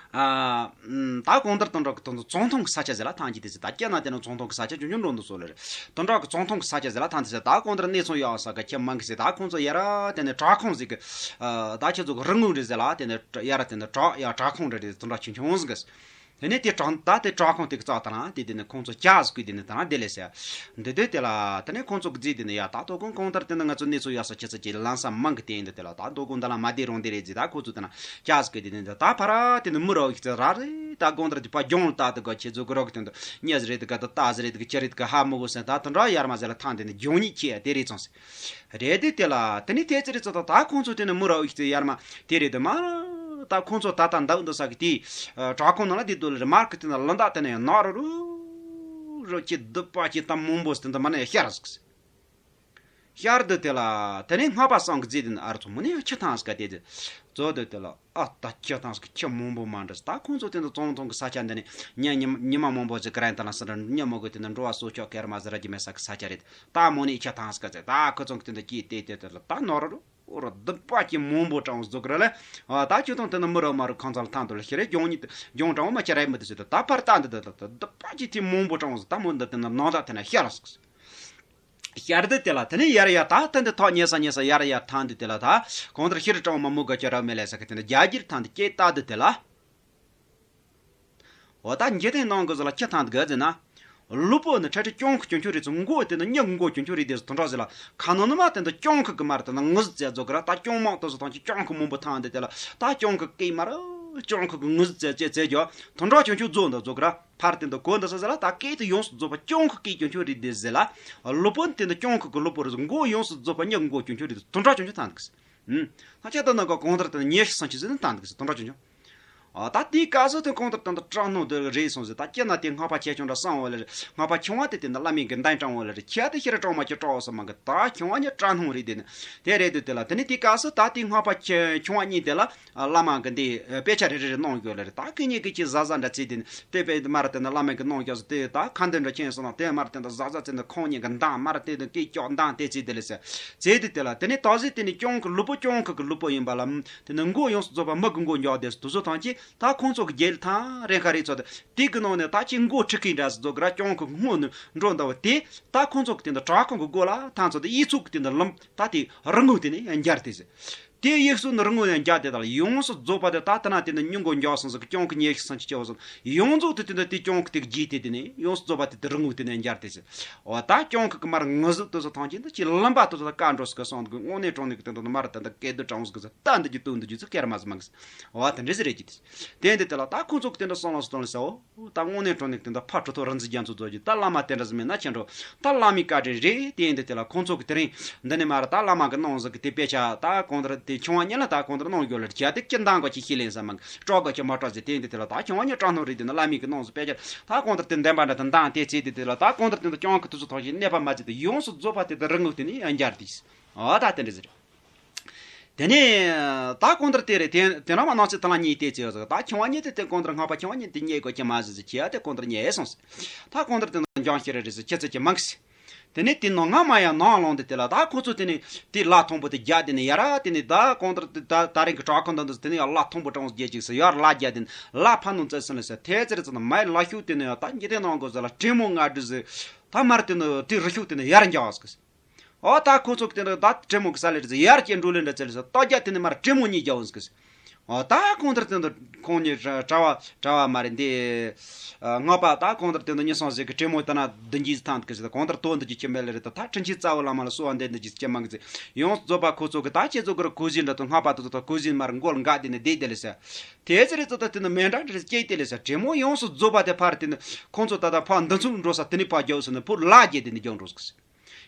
ཨ། ད་གང་ལྟར་དང་འགྲོ་གི་དང་དུ་གཙང་ཐང་གི་ས་ཆ་ཟེར་ལ་ཐང་གི་དེ་ཟེར། ད་སྐྱེ་ན་དེ་ནི་གཙང་ཐང་གི་ས་ཆ་ཆུང་ཆུང་འགྲོ་འདུག་སོ་ལེར་དང་འགྲོ་གི་གཙང་ཐང་གི་ས་ཆ་ཟེར་ལ་ཐང་དེ་ཟེར། ད་གང་ལྟར་གནས་ཚང་ཡག་ས་ག་ཁྱེད་མང་གི་ཟེར། ད་ཁོང་ཚོ་ཡར་དེ་ནས་བྲག་ཁུང་ཟིག་གི། ཨ། ད་ཁྱེད་ཚོ་གི་རི་ངོས་རེད་ཟེར་ལ་དེ་ནས་ཡར་དེ་ནས་བྲག་ཡ་བྲག་ཁུང་རེད་དེ་དང་འགྲོ་ཆུང་ཆུང་ཟིག་གི། དེ་ནས་དེ་བྲག་ད་དེ་བྲག་ཁུང་དེ་གི་རྩ་དང་དེ་དེ་ནས་ཁོང་ཚོ་ཇ་ཟིག་གི་དེ་ནས་དང་དེ་ལས་ཟེར། འདི་དུས་དེ་ལ་དེ་ནས་ཁོང་ཚོ་གི་རྫི་དེ་ནས་ཡ་ད་དོ་དགོང་གང་ལྟར་དེ་ནས་ང་ཚོ་གནས་ཚུལ་ཡག་ས་ཁྱེད་ཚོ་ཀྱི་ལམ་སང་མང་གི་དེ་ཡིན་འདི་དེ་ལ་ད་དོ་དགོང་འདི་ལ་མ་བསྡད་རུང་བསྡད་རེད་ཟེར། ད་ཁོ་ཚོ་དེ་ན་ཅག་ཟིག་གི་དེ་ནས་ད་ཕ་ར་དེ་ནས་མི་རོགས་ཀྱི་ཚེ་ར་རེད། ད་དགོང་དེར་དེ་ཕ་རྒྱང་ལ་ལྟ་དུ་ག་ཁྱེད་ཚོ་གི་རོགས་ཀྱི་དོན་དུ་གཉིས་ཟིག་རེད་དུ་ག་རྟ་ཟིག་རེད་དུ་ག་ཅི་རེད་དུ་ག་ཧ་མི་གོ་སེམས་ད་དེ་འདྲ་ཡར་མ་ཟེར་ལ་ཐང་དེ་ནས་རྒྱང་ཉིད་ཁྱེད་དེ་རེད་ཙང་ཟེར། རེད་དེ་དེ་ལ་དེ་ནས་དེ་ཚེ་རེད་ཚོ་ད་ད་ཁོང་ཚོ་དེ་ནས་མི་རོགས་ཀྱི་ཚེ་ཡར་མ་དེ་རེད་དུ་མ་ད་ཁོང་ཚོ་ད་ད་འདབ་འདི་ས་གི་དེ་བྲག་ཁུང་ནང་ལ་དེ་དུ་ལ་རེ་མར་གི་དེ་ན་ལ་འདག་དེ་ནས་ནག་རུ་རུ་རུ་ཁྱེད་སྡུག་པ་ཁྱེད་ད་མང་པོ་ཟེར་དེ་འདྲ་མ་ནས་ཤར་ཟིག་ཟེར། ཤར་དུས་དེ་ལ་དེ་ནས་སྔགས་པ་སངས་ཀྱི་རྫས་དེ་ནི་ཨ་རུ་ཚོ་མོ་ནས་ཁྱི་ཐང་སྐད་དེ་དེ་ཚོ་དུས་དེ་ལ་ཨ་ད་ཁྱི་ཐང་སྐད་ཁྱི་མང་པོ་མ་འདྲ་ད་ཁོང་ཚོ་དེ་ཚོ་བཙོང་ཐོང་གི་ས་ཆ་འདི་ནས་ཉ་ཉི་ཉི་མ་མང་པོ་ཅིག་གི་རིང་དེ་ལ་ས་འདྲ་ཉ་མོ་གི་དེ་ནི་འགྲོ་བ་སོ་ཆོག་གེར་མ་ཟེར་ར་གི་མེད་ས་གི་ས་ཆ་རེད། ད་མོ་ནས་ཁྱི་ཐང་སྐད་ཚེ་ད་ཁོ་ཚོ་གི་དེ་འདི་སྐྱིད་དེ་དེ་དེ་ལ་ད་ནོར་རུ་འོ་རུ་སྡུག་པ་ཅིག་མང་པོ་དྲངས་འཛུགས་ར་ལས་ཨ་ད་ཁྱོད་ཐང་དེ་ནི་མི་རོ་མ་རུ་ཁང་ཚང་ལ་ཐང་དུ་ལ་ཤི་རེ་གྱོང་ཉིད་གྱོང་དྲངས་མ་ཁྱི་རེ་མི་དེ་ཟེར་དུ་ད་ཕར་ད་འདི་དེ་ལ་ད་སྡུག་པ་ཅིག་དེ་མང་པོ་དྲངས་འཛུགས་ད་མོ་འདི་དེ་ནི་ནང་ད་དེ་ན་ཤར་སོང་ཟིག་ཤར་དུས་དེ་ལ་དེ་ནས་ཡར་ཡར་ད་ཐང་དེ་ཐག་ཉེ་ས་ཉེ་ས་ཡར་ཡར་ཐང་དུས་དེ་ལ་ད་གང་ལྟར་ཤི་རི་གྲང་མ་མུ་ག་ཅི་ར་མེ་ལས་ས་གི་དེ་ནས་རྒྱ་གིར་ཐང་དེ་སྐྱེས་ལྟ་དུས་དེ་ལ། འོ་ད་འཇིག་རྟེན་ནང་གི་ཟོ་ལ་ཁྱི་ཐང་དུ་ག་ཟེར་ན། ལུས་པོ་ནི་ཁྲ་ཁྲི་སྐྱོང་ཁུ་སྐྱོང་ཆུ་རེད་ཚོ་མགོ་དེ་ནི་མྱི་གི་མགོ་སྐྱོང་ཆུ་རེད་དེ་ཟོ་དོན་གྲོགས་ཟེར་ལ་ཁ་ནང་ནི་མ་དེ་འདི་སྐྱོང་ཁུ་གི་མ་རེད་དེ་ན་ངུ་ཟེར་རྫོགས་གི་ར་ད་སྐྱོང་མང་དུ་ཟོ་ཐང་ཆུ་སྐྱོང་ཁུ་མང་པོ་ཐང་དེ་དེ་ལ་ད་སྐྱོང་ཁུ་སྐད་མ་ར་སྐྱོང་ཁུ་གི་ངུ་ཟེར་ཅེ་ཟེར་རྒྱོ་དོན་གྲོགས་སྐྱོང་ཆུ་རྫོགས་འདི་རྫོགས་གི་ར། ཕར་དེ་འདི་གོ་འདི་ས་ཟེར་ལ་ད་སྐད་དེ་ཡོངས་སུ་རྫོགས་པ་སྐྱོང་ཁུ་སྐད་སྐྱོང་ཆུ་རེད་དེ་ཟེར་ལ། ལུས་པོ་དེ་འདི་སྐྱོང་ཁུ་གི་ལུས་པོ་རེད་མགོ་ཡོངས་སུ་རྫོགས་པ་མྱི་གི་མགོ་སྐྱོང་ཆུ་རེད་དོན་གྲོགས་སྐྱོང་ཆུ་ཐང་འདུག་ཟེར། ཨུམ། ད་ཁྱེད་ད་ན་ག་གང་ལྟར་དེ་ནི་ཉེ་ཤི་སང་ཆུ་ཟེར་ནི་ཐང་འདུག་ཟེར་དོན་གྲོགས་སྐྱོང་ཆུ། ཨ་ད་དེའི་སྐབས་སུ་དེ་གང་ལྟར་དེ་འདི་སྐྲག་སྣང་དེ་རེད་སོང་ཟེར་ད་སྐྱེ་ན་དེ་སྔགས་པ་ཆེ་ཆུང་འདྲ་སང་བ་ལ་རེད་སྔགས་པ་ཆུང་བ་དེ་དེ་འདི་བླ་མའི་གི་མདངས་དྲང་བ་ལ་རེད་ཁྱེད་དེ་ཤི་ར་གྲོགས་མ་ཁྱེད་གྲོགས་སོ་མ་གི་ད་ཆུང་བ་ཉིད་སྐྲག་སྣང་རེད་དེ་ནི་དེ་རེད་དུ་དེ་ལ་དེ་ནི་དེའི་སྐབས་སུ་ད་དེ་སྔགས་པ་ཆེ་ཆུང་བ་གཉིས་དེ་ལ། བླ་མ་གི་འདི་དཔེ་ཆ་རེ་རེ་རེ་གནང་ཡོད་ལ་རེད། ད་ཁོ་གཉིས་ཀྱིས་ཅི་ཟ་ཟ་འདྲ་བྱས་དེ་ནི་དེ་དཔེ་མར་དེ་ནི་བླ་མ་གི་གནང་རྒྱུ་ཟེར་དེ་ད་ཁ་འདོན་འདྲ་ཁྱེད་སོང་ན་དེ་མར་དེ་འདྲ་ཟ་ཟ་བྱས་ནས་ཁོང་གཉིས་ཀྱི་མདངས་མར་དེ་དེ་སྐད་ཀྱོག་མདངས་དེ་བྱས་དེ་ལས་ཟེར་བྱས་དེ་དེ་ལ་དེ་ནི་ད་གཟོད་དེ་ནི་སྐྱོང་གི་ལུས་པོ་སྐྱོང་གི་གི་ལུས་པོ་ཡིན་པ་ལ་དེ་ནི་མགོ་ཡོངས་སུ་རྫོགས་པ་མི་གི་མགོ་འཇོག་དེ་དུ་སོ་ཐང་ཅི་ ད་ཁོང་ཚོ་གི་རྒྱལ་ཐང་རེ་ཁ་རེ་ཚོ་དེ་དེ་གི་ནང་ནས་ད་ཅི་མགོ་ཁྲི་ཁའི་འདྲ་སི་ཛོ་གི་ར་གྱོང་གི་སྔོ་ནི་འགྲོ་འདུག་བ། དེ་ད་ཁོང་ཚོ་གི་དེ་འདྲ་དྲག་ཁོང་གི་མགོ་ལ་ཐང་ཚོ་དེ་ཡིག་ཚུགས་གི་དེ་འདྲ་ལམ་ད་དེ་རི་ངོ་དེ་ནས་འགྱར་དེ་ཟེར། དེ་ཡིག་སུ་ནི་རི་ངོ་ནས་འགྱར་དེ་དང་ཡོངས་སུ་རྫོགས་པ་དེ་ད་ལྟ་ན་དེ་ནི་སྙིང་གོ་འགྱོག་སོང་ཟིག་གི་གྱོང་གི་ཉེས་ཤིག་སང་ཆི་ཆེ་བ་སོང་། ཡོངས་རྫོགས་དེ་དེ་འདྲ་དེ་གྱོང་གི་དེ་རྒྱས་དེ་དེ་ནས་ཡོངས་སུ་རྫོགས་པ་དེ་དེ་རི་ངོ་དེ་ནས་འགྱར་དེ་ཟེར། འོ་ད་གྱོང་གི་གི་མར་ངུ་ཟིག་དེ་ཚོ་ཐང་ཆེན་དུ་ཅི་ལམ་པ་དེ་ཚོ་ད་བཀའ་འགྲོ་སི་གི་སོང་གི་དངོས་གནས་དྲང་གནས་གི་དེ་འདྲ་མར་དེ་འདྲ་སྐད་དུ་དྲང་སི་གི་ཟེར་ད་འདི་གི་དུ་འདི་གི་ཚོ་ཁྱེར་མ་ཟི་མ་གི་ཟེར། འོ་དེ་འདྲ་ཟི་རེད་ཀྱི་དེ། དེ་འདི་དེ་ལ་ད་ཁོང་ཚོ་གི་དེ་འདྲ་སོང་ལ་སོང་ལ་ཟེར། འོ། ད་དངོས་གནས་དྲང་གནས་དེ་འདྲ་ཕ་གྲུ་ཐོག་རི་འཛིན་རྒྱ་མཚོ་རྫོགས་ཀྱི་ད་བླ་མ་དེ་འདྲ་ཟིག་མེད་ན་ཁྱེད་འགྲོ་ད་བླ་མའི་བཀའ་དྲིན་རེད། དེ་ཡིན་དུས་དེ་ལ་ཁོང་ཚོ་གི་དེ་རིང་འདི་ནས་མར་ད་བླ་མ་གི་གནང་ཟིག་གི་དེ་དཔེ་ཆ་ད་གང་ལྟར་དེ་ཆུང་བ་གཉིས་ལ་ད་གང་ལྟར་གནང་ཡོད་ལ་བྱ་དེ་ཅི་འདང་གོ་ཅི་ཤི་ལེན་ས་མང་སྤྲོ་གོ་ཅི་མ་སྤྲོ་ཟེར། དེ་ཡིན་དུས་དེ་ལ་ད་ཆུང་བ་གཉིས་སྤྲོ་སྣང་རེད། དེ་ན་བླ་མའི་གི་གནང་ཟིག་དཔེ་ཆ་ད་གང་ལྟར་དེ་འདོན་པ་འདྲ་དེ་འདང་དེ་ཚེ་དེ་དེ་ལ་ད་གང་ལྟར་དེ་འདྲ་ཀྱང་གི་དུས་ཚོད་ཐོག་ཅིག་གནས་པ་མ་ཚད་དེ་ཡོངས་སུ་རྫོགས་པ་དེ་དེ་རི་ངོ་དེ་ནས་འགྱར་དེ། འོ་ད་དེ་འདྲ་ཟེར། དེ་ནས་ད་གང་ལྟར་དེ་རེད། དེ་དེ་རང་མ་ནང་ཚེ་ད་ལ་གཉིས་བལྟས་ཚེ་ཡོད་ཟེར། ད་ཆུང་བ་གཉིས་དེ་དེ་གང་ལྟར་སྔགས་པ་ཆུང་བ་གཉིས་དེ་རྙེད་དགོས་ཀྱི་མ་ཟེར་ཟེར་ཁྱེད་དེ་གང་ལྟར་རྙེད་སོང་ཟེར། ད་གང་ལྟར་དེ་ནང་འཇང་ཤེས་རེ་རེད་ཟེར་ཁྱེད་ཚོ་ཀྱི་མང་ཟེར། དེ་ནས་དེ་ནང་ང་མ་ཡང་ནང་ལོང་དེ་དེ་ལ་ད་ཁོ་ཚོ་དེ་ནས་དེ་ལ་མཐོན་པོ་དེ་རྒྱ་དེ་ནས་ཡ་ར་དེ་ནས་ད་གང་ལྟར་དེ་ད་ད་རིང་གི་བྲག་ཁོ་འདི་འདི་དེ་ནས་ཡ་ལ་མཐོན་པོ་གྲངས་རྒྱ་ཅིག་ཟེར་ཡར་ལ་རྒྱ་དེ་ནས་ལ་ཕ་ནང་བཙལ་སོང་ལ་ཟེར། དེ་ཚེ་རེ་ཚོ་ན་མའི་ལ་ཤུག་དེ་ནས་ཡ་ད་འཇིག་རྟེན་ནང་གོ་ཟེར་ལ་དྲེད་མོ་ང་འདྲུ་ཟེར། ད་མར་དེ་ནས་དེ་རི་ཤུག་དེ་ནས་ཡར་འགྱ་བ་ཟེར། ཨོ་ད་ཁོ་ཚོ་གི་དེ་འདྲ་ད་དྲེད་མོ་གི་ས་ལེ་རེད་ཟེར། ཡར་སྐྱེ་འགྲོ་ལེ་འདྲ་ཚེ་ལེ་ཟེར། ཏོ་རྒྱ་དེ་ནི་མར་དྲེད་མོ་གཉིས་རྒྱ་འོང་ཟེར། ཨོ་ད་གང་ལྟར་དེ་འདྲ་ཁོང་གཉིས་གྲྭ་བ་གྲྭ་བ་མ་རེད་འདི། སྔགས་པ་ད་གང་ལྟར་དེ་འདྲ་ཉི་སང་ཟེར་གི་དྲེད་མོ་ད་ན་བདུན་གྱིས་ཐང་གི་ཟེར། གང་ལྟར་དོ་འདི་གྱི་ཁྱིམ་པ་ལེ་རེད། ད་ད་དྲིན་ཆེན་རྩ་བོ་བླ་མ་ལ་གསོལ་བ་འདེབས་འདི་གྱི་ཁྱིམ་མ་གི་ཟེར། ཡོངས་རྫོགས་པ་ཁོ་ཚོ་གི་ད་ཁྱེད་ཚོ་གི་ར་གོ་གཞི་འདྲ་དང་སྔགས་པ་དེ་ཚོ་ད་གོ་གཞི་མར་མགོ་ལ་འགག་དེ་ནི་བསྡད་དེ་ལེ་ཟེར། དེ་ཚེ་རེ་ཚོ་ད་དེ་ནི་མེ་འདྲ་འདྲ་སྐྱེས་དེ་ལེ་ཟེར། དྲེད་མོ་ཡོངས་སུ་རྫོགས་པ་དེ་ཕར་དེ་ནི་ཁོང་ཚོ་ད་ད་ཕར་འདི་ཚུགས་འགྲོ་ས་དེ་ནི་ཕར་རྒྱབ་སོང་ནི་ཕུར་ལ་རྒྱས་དེ་ནི་རྒྱབ་འགྲོ་ཟེར།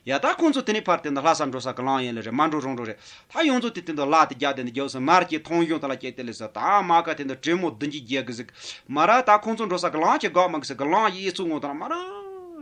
ཡ་ད་ཁོང་ཚོ་དེ་ནས་ཕར་དེ་འདི་ལྷ་ས་འགྲོ་ས་གི་ལམ་ཡིན་ལེ་རེད། མ་འགྲོ་རང་འགྲོ་རེད། ད་ཡོངས་ཚོ་དེ་དེ་འདི་ལ་དེ་རྒྱ་དེ་འདི་རྒྱབ་སོང་མར་གྱི་མཐོང་གཞུང་དེ་ལ་སྐྱེས་དེ་ལེ་ཟེར། ད་མ་ཀ་དེ་འདི་དྲེད་མོ་བདུན་གྱི་རྒྱལ་གི་ཟིག་མ་ར་ད་ཁོང་ཚོ་འགྲོ་ས་གི་ལམ་གྱི་འགག་མ་གི་ཟིག་གི་ལམ་ཡི་ཡི་ཚུགས་ངོ་དང་མ་ར་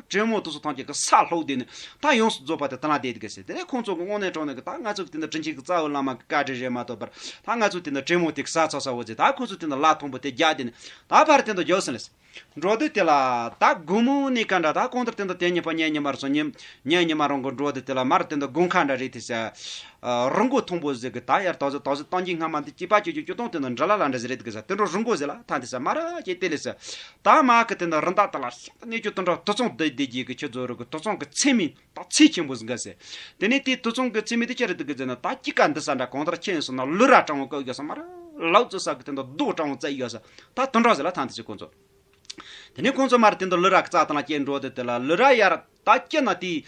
དྲེད་མོ་དུ་སུ་ཐང་གྱི་གི་ས་ལྷོག་དེ་ནི་ད་ཡོངས་སུ་རྫོགས་པ་དེ་དེ་ལ་བསྡད་དེ་གི་ཟེར། དེ་ནས་ཁོང་ཚོ་གི་དངོས་གནས་དྲང་གནས་གི་ད་ང་ཚོ་གི་དེ་འདི་དྲིན་ཆེན་གི་རྩ་བོ་བླ་མ་གི་བཀའ་དྲིན་རེད་མ་གཏོགས་པར་ད་ང་ཚོ་དེ་འདི་དྲེད་མོ་དེ་གི་ས་ཚ་ཚ་བོ་ཟེར། ད་ཁོ་ཚོ་དེ་འདི་ལ་མཐོན་པོ་དེ་རྒྱ་དེ་ནི་ད་ཕར་དེ་འདི་རྒྱབ་སོང་ལེ་ཟེར། འགྲོ་དུས་དེ་ལ་ད་དགོང་མོ་ནས་ག་འདྲ་ད་གང་ལྟར་དེ་འདྲ་དེ་ཉི་པ་ཉལ་ཉི་མ་རུ་སོང་ཉི་ཉལ་ཉི་མ་རང་གི་འགྲོ་དུས་དེ་ལ་མར་དེ་འདྲ་དགོང་ཁ་འདྲ་རེད་དེ་ཟེར། རི་མགོ་མཐོན་པོ་ཟེར་གི་ད་ཡར་ད་གཟོད་ད་གཟོད་བཏང་གི་སྔ་མ་འདི་སྐྱིད་པ་ཅོ་ཅོ་ཅོ་གཏོང་དེ་འདྲ་འདྲ་ལ་ལ་འདྲ་ཟེར་རེད་གི་ཟེར། དེ་འདྲ་རི་མགོ་ཟེར་ལ་ཐང་དེ་ཟེར་མ་ར་ཅེ་དེ་ལེ་ཟེར། ད་མ་གི་དེ་འདྲ་རི་མདའ་དེ་ལ་ཤ་ད་གནས་ཆུ་དེ་འདྲ་དུ་ཚང་བསྡད་བསྡད་ཀྱི་གི་ཁྱེད་ཚོ་རུ་གི་དུ་ཚང་གི་ཚེ་མི་ད་ཚེ་ཆེན་པོ་ཟིག་ག་ཟེར། དེ་ནས་དེ་དུ་ཚང་གི་ཚེ་མི་དེ་ཆ་རེད་དུ་གི་ཟེར་ན་ད་སྐྱིད་ཀ་འདི་ས་འདྲ་གང་ལྟར་ཁྱེད་ཡིན་སོང་ན་ལུ་ར་གྲང་བོ་བཀག་ཡོད་ས་མ་ར་ལག་ཙུ་ས་གི་དེ་འདྲ་རྡོ་གྲང་བོ་བཙལ་ཡོད་ས་ད་དེ་འདྲ་ཟེར་ལ་ཐང་དེ་ཟེར་ཁོང་ཚོ། དེ་ནས་ཁོང་ཚོ་མར་དེ་འདྲ་ལུ་ར་རྩྭ་དང་ལ་སྐྱེལ་འགྲོ་དེ་དེ་ལ་ལུ་ར་ཡར་ད་སྐྱེ་ན་དེ་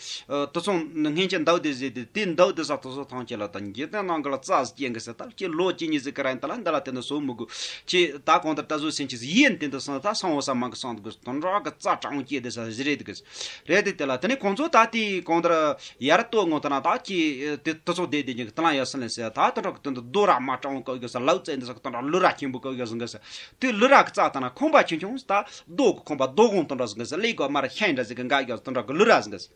དུ་ཚང་སྔན་ཆད་འདབ་དེ་ཟེར་དེ་དེ་འདབ་དེ་ས་དུ་སོ་ཐང་ཆེ་ལ་ད་འཇིག་རྟེན་ནང་གི་ལ་རྩྭ་སྐྱེ་འགི་ཟེར། ད་ཁྱེད་ལོ་གཅིག་གཉིས་ཟིག་གི་ར་ཡིན་ད་ལ་འདི་ལ་དེ་འདྲ་བཟོ་མི་དགོས། ཁྱེད་ད་གང་ལྟར་ད་བཟོ་སེམས་ཀྱི་ཡིན་དེ་འདྲ་སོང་ད་སང་བོ་ས་མང་གི་སང་དུ་གི་དོན་ར་གི་རྩྭ་གྲང་སྐྱེ་དེ་ས་ཟེར་རེད་དེ་གི་རེད་དེ་དེ་ལ་དེ་ནས་ཁོང་ཚོ་ད་དེ་གང་ལྟར་ཡར་ལྟོ་ངོ་ད་ན་ད་ཁྱེད་དེ་དུ་ཚང་བསྡད་དེ་ཉིན་གི་དེ་ལ་ཡོད་སོང་ལེ་ཟེར། ད་དེ་འདྲ་གི་དེ་འདྲ་རྡོ་ར་མ་གྲང་བོ་བཀག་ཡོད་ས་ལག་རྩལ་འདི་ས་གི་དེ་འདྲ་ལུ་ར་ཆེན་པོ་བཀག་ཡོད་སོང་གི་ཟེར། དེ་ལུ་ར་གི་རྩ་དང་ན་ཁང་པ་ཆུང་ཆུང་ད་རྡོ་གི་ཁང་པ་རྡོ་གོང་དང་འདྲ་ཟིག་གི་ཟེར། ལེགས་གོ་མར་ཤན་འདྲ་ཟིག་གི་འགའ་ཡོད་དང་འདྲ་གི་ལུ་ར་ཟིག་གི་ཟེར།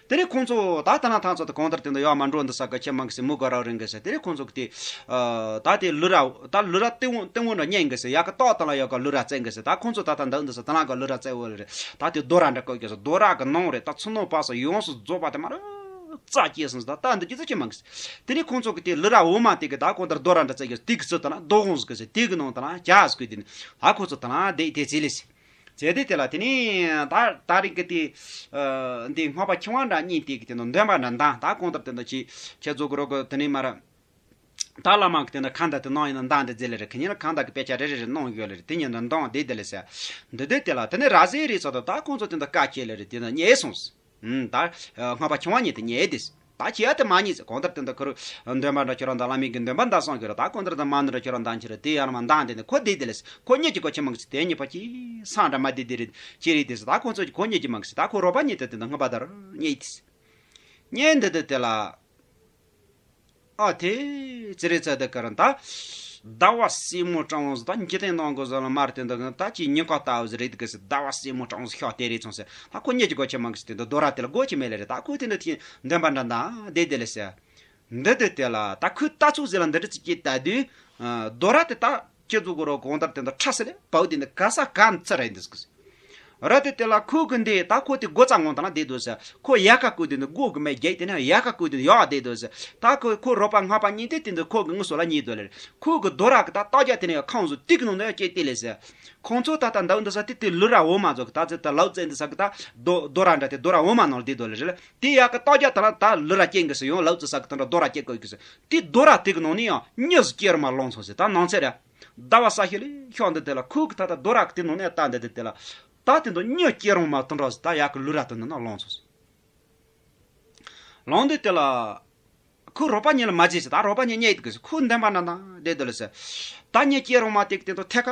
དེ་ནས་ཁོང་ཚོ་ད་ད་ན་ཐང་ཚོ་ད་གང་ལྟར་དེ་འདྲ་ཡོད་མ་འགྲོ་འདི་ས་གི་ཁྱེད་མང་གི་ཟེར་མུ་ག་ར་རིང་གི་ཟེར། དེ་ནས་ཁོང་ཚོ་གི་དེ་ད་དེ་ལུ་ར་ད་ལུ་ར་ལྟེ་བོ་ལྟེ་བོ་འདྲ་ཉན་གི་ཟེར། ཡ་གི་ཏོག་ད་ལ་ཡོད་ག་ལུ་ར་བཙན་གི་ཟེར། ད་ཁོང་ཚོ་ད་ད་འདི་འདི་ས་ད་ན་ག་ལུ་ར་བཙན་བོ་རེད། ད་དེ་རྡོ་ར་འདྲ་བཀག་གི་ཟེར། རྡོ་ར་གི་ནང་རེད། ད་ཚུ་ནང་པ་ས་ཡོངས་སུ་རྫོགས་པ་དེ་མ་ར་རྩ་སྐྱེས་སོང་ཟེར། ད་འདི་ཅི་ཚོ་ཁྱེད་མང་གི་ཟེར། དེ་ནས་ཁོང་ཚོ་གི་དེ་ལུ་ར་འོ་མ་དེ་གི་ད་གང་ལྟར་རྡོ་ར་འདྲ་བཙན་གི་དེ་གི་ཚོ་ད་ན་རྡོ་གོང་ཟིག་གི་ཟེར། དེ་གི་ནང་ད་ན་རྒྱ་ཟིག་གི་དེ་ནི་ད་ཁོ་ཚོ་ད་ན་བསྡད་དེ་ཚེ་ལེ་ཟེར། ཚེ་དེ་དེ་ལ་དེ་ནས་ད་ད་རིང་གི་དེ་འདི་སྔགས་པ་ཆུང་བ་འདྲ་གཉིས་དེ་གི་དེ་ནང་འདོན་པ་འདྲ་འདང་ད་གང་ལྟར་དེ་འདྲ་ཅི་ཁྱེད་ཚོ་གི་རོགས་གི་དེ་ནས་མ་ར་ད་བླ་མ་གི་དེ་འདྲ་ཁ་འདྲ་དེ་ནང་ཡིན་ན་འདང་དེ་མཛད་ལེ་རེད། ཁི་ཉིན་ལ་ཁ་འདྲ་གི་དཔེ་ཆ་རེ་རེ་རེ་གནང་ཡོད་ལེ་རེད། དེ་ཉིན་ལ་འདང་དེ་དེ་ལེ་ཟེར། འདི་དེ་དེ་ལ་དེ་ནས་ར་ཟེ་རེ་ཚོ་ད་ད་ཁོང་ཚོ་དེ་འདྲ་བཀའ་ཁྱེར་ལེ་རེད། དེ་འདྲ་ཉེས་སོང་ཟེར། ཨུམ། ད་སྔགས་པ་ཆུང་བ་ཉིད་དེ་ཉེས་དེ་ཟེར། ད་ཁྱེད་ཡ་དེ་མ་ཉེས་ཟེར། གང་ལྟར་དེ་འདྲ་ཁུར་འདོན་པ་འདྲ་ཁྱོད་རང་དང་བླ་མའི་གི་འདོན་པ་འདའ་སོང་གི་རེད། ད་གང་ལྟར་དེ་མ་འདི་འདྲ་ཁྱོད་རང་འདང་ཁྱེར་དེ་ཡར་མ་འདང་དེ་ནི་ཁོ་བསྡད་དེ་ལེ་ཟེར། ཁོ་ཉེས་ཀྱི་གོ་ཆེ་མང་གི་ཟེར། དེ་ཉེས་པ་ཅི་སང་འདྲ་མ་བསྡད་དེ་རེད་ཅི་རེད་དེ་ཟེར། ད་ཁོ་ཚོ་ཁོ་ཉེས་ཀྱི་མང་གི་ཟེར། ད་ཁོ་རོགས་པ་ཉེས་དེ་དེ་འདྲ་སྔགས་པ་དར་ཉེས་དེ་ཟེར། ཉེས་འདི་དེ་དེ་ལ། ཨ་དེ་ཙི་རེ་ཙ་དེ་ག་རང་ད། ཟླ་བ་སྲིན་མོ་གྲང་བོ་ཟེར། ད་འཇིག་རྟེན་ནང་གི་ཟེར་ལ་མར་དེ་འདི་ད་ཅི་ཉིན་ཁ་ལྟ་བུ་ཟེར་རེད་གི་ཟེར། ཟླ་བ་སྲིན་མོ་གྲང་བོ་ཟེར་ཤོག་དེ་རེད་སོང་ཟེར། ད་ཁོ་ཉེས་ཀྱི་གོ་ཆེ་མང་གི་ཟེར། དེ་འདི་རྡོ་ར་དེ་ལ་སྒོ་ཆེ་མེད་ལེ་རེད། ད་ཁོ་དེ་འདི་དེ་འདོན་པ་འདྲ་འདང་དེ་དེ་ལེ་ཟེར། འདི་དེ་དེ་ལ་ད་ཁོས་ལྟ་ཚུལ་ཟེར་ལ་འདི་འདྲ་ཅིག་སྐྱེས་ད་དུས། རྡོ་ར་དེ་ད་ཁྱེད་ཚོ་གི་རོགས་གང་ལྟར་དེ་འདི་ཁྲ་ཟེར་ལེ་བའུ་དེ་འདི་ག་ས་ག་ཚར་རེད་འདི་ཟེར་གི་ཟེར། ར་དེ་དེ་ལ་ཁོ་གི་འདི་ད་ཁོ་དེ་སྒོ་རྩ་ངོ་དང་ལ་བསྡད་འདུག་ཟེར། ཁོ་ཡལ་ག་བསྐོར་དེ་ནི་སྒོ་གི་མེ་རྒྱག་དེ་ནི་ཡལ་ག་བསྐོར་དེ་ནི་ཡག་བསྡད་འདུག་ཟེར། ད་ཁོ་ཁོ་རོགས་པ་སྔགས་པ་གཉིས་དེ་དེ་འདི་ཁོ་གི་ངུ་སོ་ལ་གཉིད་འདུག་ལེ། ཁོ་གི་རྡོ་ར་གི་ད་ལྟག་རྒྱ་དེ་ནི་ཡང་ཁང་བཟོ་དེ་གི་ནང་ནས་ཡང་སྐྱེས་དེ་ལེ་ཟེར། ཁོང་ཚོ་ད་ལྟ་འདུག་འདི་ས་དེ་དེ་ལུ་ར་འོ་མ་ཚོ་གི་ད་ཚེ་ད་ལོ་ཙེ་འདི་ས་གི་ད་རྡོ་རྡོ་ར་འདྲ་དེ་རྡོ་ར་འོ་མ་ནང་ལ་བསྡད་འདུག་ལེ་རེད། དེ་ཡག་གི་ལྟག་རྒྱ་ད་ལ་ད་ལུ་ར་སྐྱེས་གི་ཟེར། ཡང་ལོ་ཙེ་ས་གི་ད་འདྲ་རྡོ་ར་སྐྱེས་གི་གི་ཟེར། དེ་རྡོ་ར་དེ་གི་ནང་ནས་ཡང་མྱི་ཟིག་སྐྱེ་རུ་མ་ལོང་སོང་ཟེར། ད་ནང་ཚེ་རེད། ཟླ་བ་ས་ཤི་ལི་ཤོག་འདི་དེ་ལ་ཁོ་གི་ད་ལྟ་རྡོ་ར་གི་དེ་ནང་ནས་ལྟ་འདི་དེ་དེ་ལ། ད་དེ་འདི་མྱི་སྐྱེ་རུང་མ་དུ་འགྲོ་ཟེར། ད་ཡག་གི་ལུ་ར་དེ་ནང་ན་ལོང་སོང་ཟེར། ལོང་འདི་དེ་ལ་ཁོ་རོགས་པ་གཉིས་ལ་མ་བརྗེད་ཟེར། ད་རོགས་པ་གཉིས་རྙེད་གི་ཟེར། ཁོ་འདན་པ་ན་ན་བསྡད་དེ་ལ་ཟེར། ད་མྱི་སྐྱེ་རུང་མ་དེ་གི་དེ་འདི་ཐད་ཀ་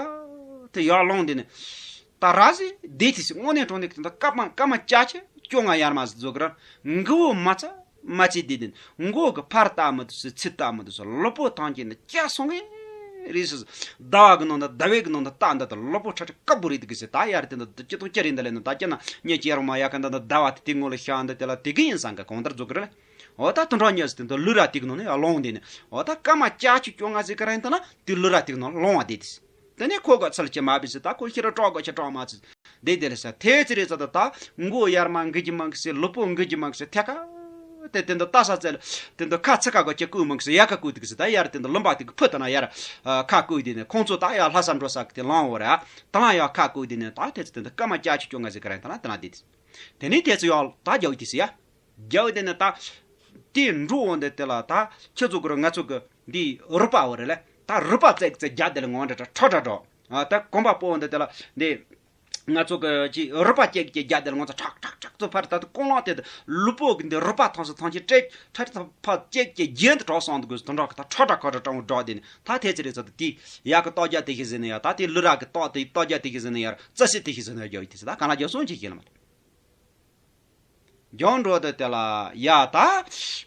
དེ་ཡར་ལོང་འདི་ནི། ད་ར་ཟེར་བསྡད་དེ་ཟེར། དངོས་གནས་དྲང་གནས་དེ་འདི་སྐར་མ་སྐར་མ་བརྒྱད་ཅུ་བཅོ་ལྔ་ཡར་མ་ཟེར་བཟོ་གི་ར། མགུ་བོ་མ་ཚ་མ་ཚིག་དེ་དེ་མགོ་གི་ཕར་ལྟ་མི་འདུག་ཟེར། ཚུར་ལྟ་མི་འདུག་ཟེར། ལུས་པོ་ཐང་ཆད་ནས་སྐྱ་སོང་ངེ་རེད་ཟེར། ཟླ་བ་གི་ནང་དུ་ཟླ་བའི་གི་ནང་དུ་ལྟ་འདི་དང་ལུས་པོ་ཁྲ་ཁྲ་དཀར་པོ་རེད་འདུག་གི་ཟེར། ད་ཡར་དེ་འདི་སྤྱི་ཏོག་སྐྱ་རེད་འདི་ལས་ནི། ད་སྐྱ་ན་ཉེ་སྐྱེ་རུང་མ་ཡག་གི་འདི་འདི་ཟླ་བ་དེ་དེ་ངོ་ལ་ཤ་འདི་དེ་ལ་དེ་གི་ཡིན་བསམ་གི་གང་ལྟར་རྫོགས་གི་རེད། འོ་ད་དུད་འགྲོ་ཉལ་ཟེར་དེ་འདི་ལུས་ར་དེ་གི་ནང་ནས་ཡར་ལོང་དེ་ནི། འོ་ད་སྐར་མ་བརྒྱད་ཅུ་བཅོ་ལྔ་ཟེར་གི་རེད་འདི་ན་དེ་ལུས་ར་དེ་གི་ནང་ལོང་བ་དེ་དེ། དེ་ནས་ཁོ་ག་ཚུལ་གྱིས་མ་བིས་ཟེར། ད་ཁོ་ཤི་ར་སྐྲག་གོ་ཆ་སྐྲག་མ་ཚུལ་དེ་དེ་ལ་ཟེར། དེ་ཚེ་རེ་ཚ་ད་ད་མགོ་ཡར་མ་འགུལ་གྱི་མ་འགུལ་ཟེར། ལུས་པོ་འགུལ་གྱི་མ་འགུལ་ཟེར། ཐད་ཀ་དེ་དེ་འདི་ལྟ་ས་ཚེ་ལ་དེ་འདི་ཁ་ཚིག་ཁ་གོ་ཆ་བསྐུས་མ་འགུལ་ཟེར། ཡལ་ག་བསྐུས་འདུག་ཟེར། ད་ཡར་དེ་འདི་ལུང་པ་དེ་གི་ཕུ་ད་ན་ཡར་ཁ་བསྐུས་དེ་ནས་ཁོང་ཚོ་ད་ཡར་ལྷ་ས་འགྲོ་ས་གི་དེ་ལང་འོ་ར། ད་ལང་ཡར་ཁ་བསྐུས་དེ་ནས་ད་དེ་ཚེ་དེ་འདི་སྐར་མ་བརྒྱད་ཅུ་བཅོ་ལྔ་ཟེར་གི་རེད་འདི་ན་དེ་ན་དེ་དེ། དེ་ནས་དེ་ཚེ་ཡར་ད་རྒྱབ་དེ་ཟེར་ཡ། རྒྱབ་དེ་ནས་ད་དེ་འགྲོ་འོང་དེ་དེ་ལ་ད་ཁྱེད་ཚོ་གི་རུ་ང་ཚོ་གི་འདི་རུ་པ་བ་རེད་ལ། ད་རུ་པ་བཙལ་བཙལ་རྒྱ་དེ་ལ་ངོ་འདྲ་ཁྲ་ཁྲ་འགྲོ། ཨ་ད་གོམ་པ་སྤོ་འོང་དེ་དེ་ལ་འདི་ང་ཚོ་གི་ཅི་རུ་པ་བཅད་ཀྱི་རྒྱ་དེ་ལ་ངོ་ཚ་ཁྲག་ཁྲག་ཁྲག་ཚོ་ཕར་ད་དུ་ཀོང་ལོང་དེ་ལུས་པོ་གི་འདི་རུ་པ་ཐང་སུ་ཐང་ཆེ་སྤྲད་ཁྲ་ཁྲ་ཕར་བཅད་ཀྱི་རྒྱན་དུ་གྲོགས་སོང་འདུག་གི་དོན་གྲོགས་གི་ད་ཁྲ་ཁྲ་ཁ་ཁྲ་གྲང་བོ་འགྲོ་དེ་ནི། ད་དེ་ཚེ་རེ་ཚོ་དེ་དེ་ཡག་གི་ལྟག་རྒྱ་དེ་ཤི་ཟིན་ནི་ཡ། ད་དེ་ལུས་ར་གི་ལྟག་དེ་ལྟག་རྒྱ་དེ་ཤི་ཟིན་ནི་ཡ། རྩ་སེ་དེ་ཤི་ཟིན་ནི་ཡ་རྒྱ་ཡི་དེ་ཚེ་ད་ག་ན་རྒྱ་སོང་ཅི་ཤི་ལ་མ་ཐུབ། རྒྱང་འགྲོ་དེ་དེ་ལ་ཡ་ད།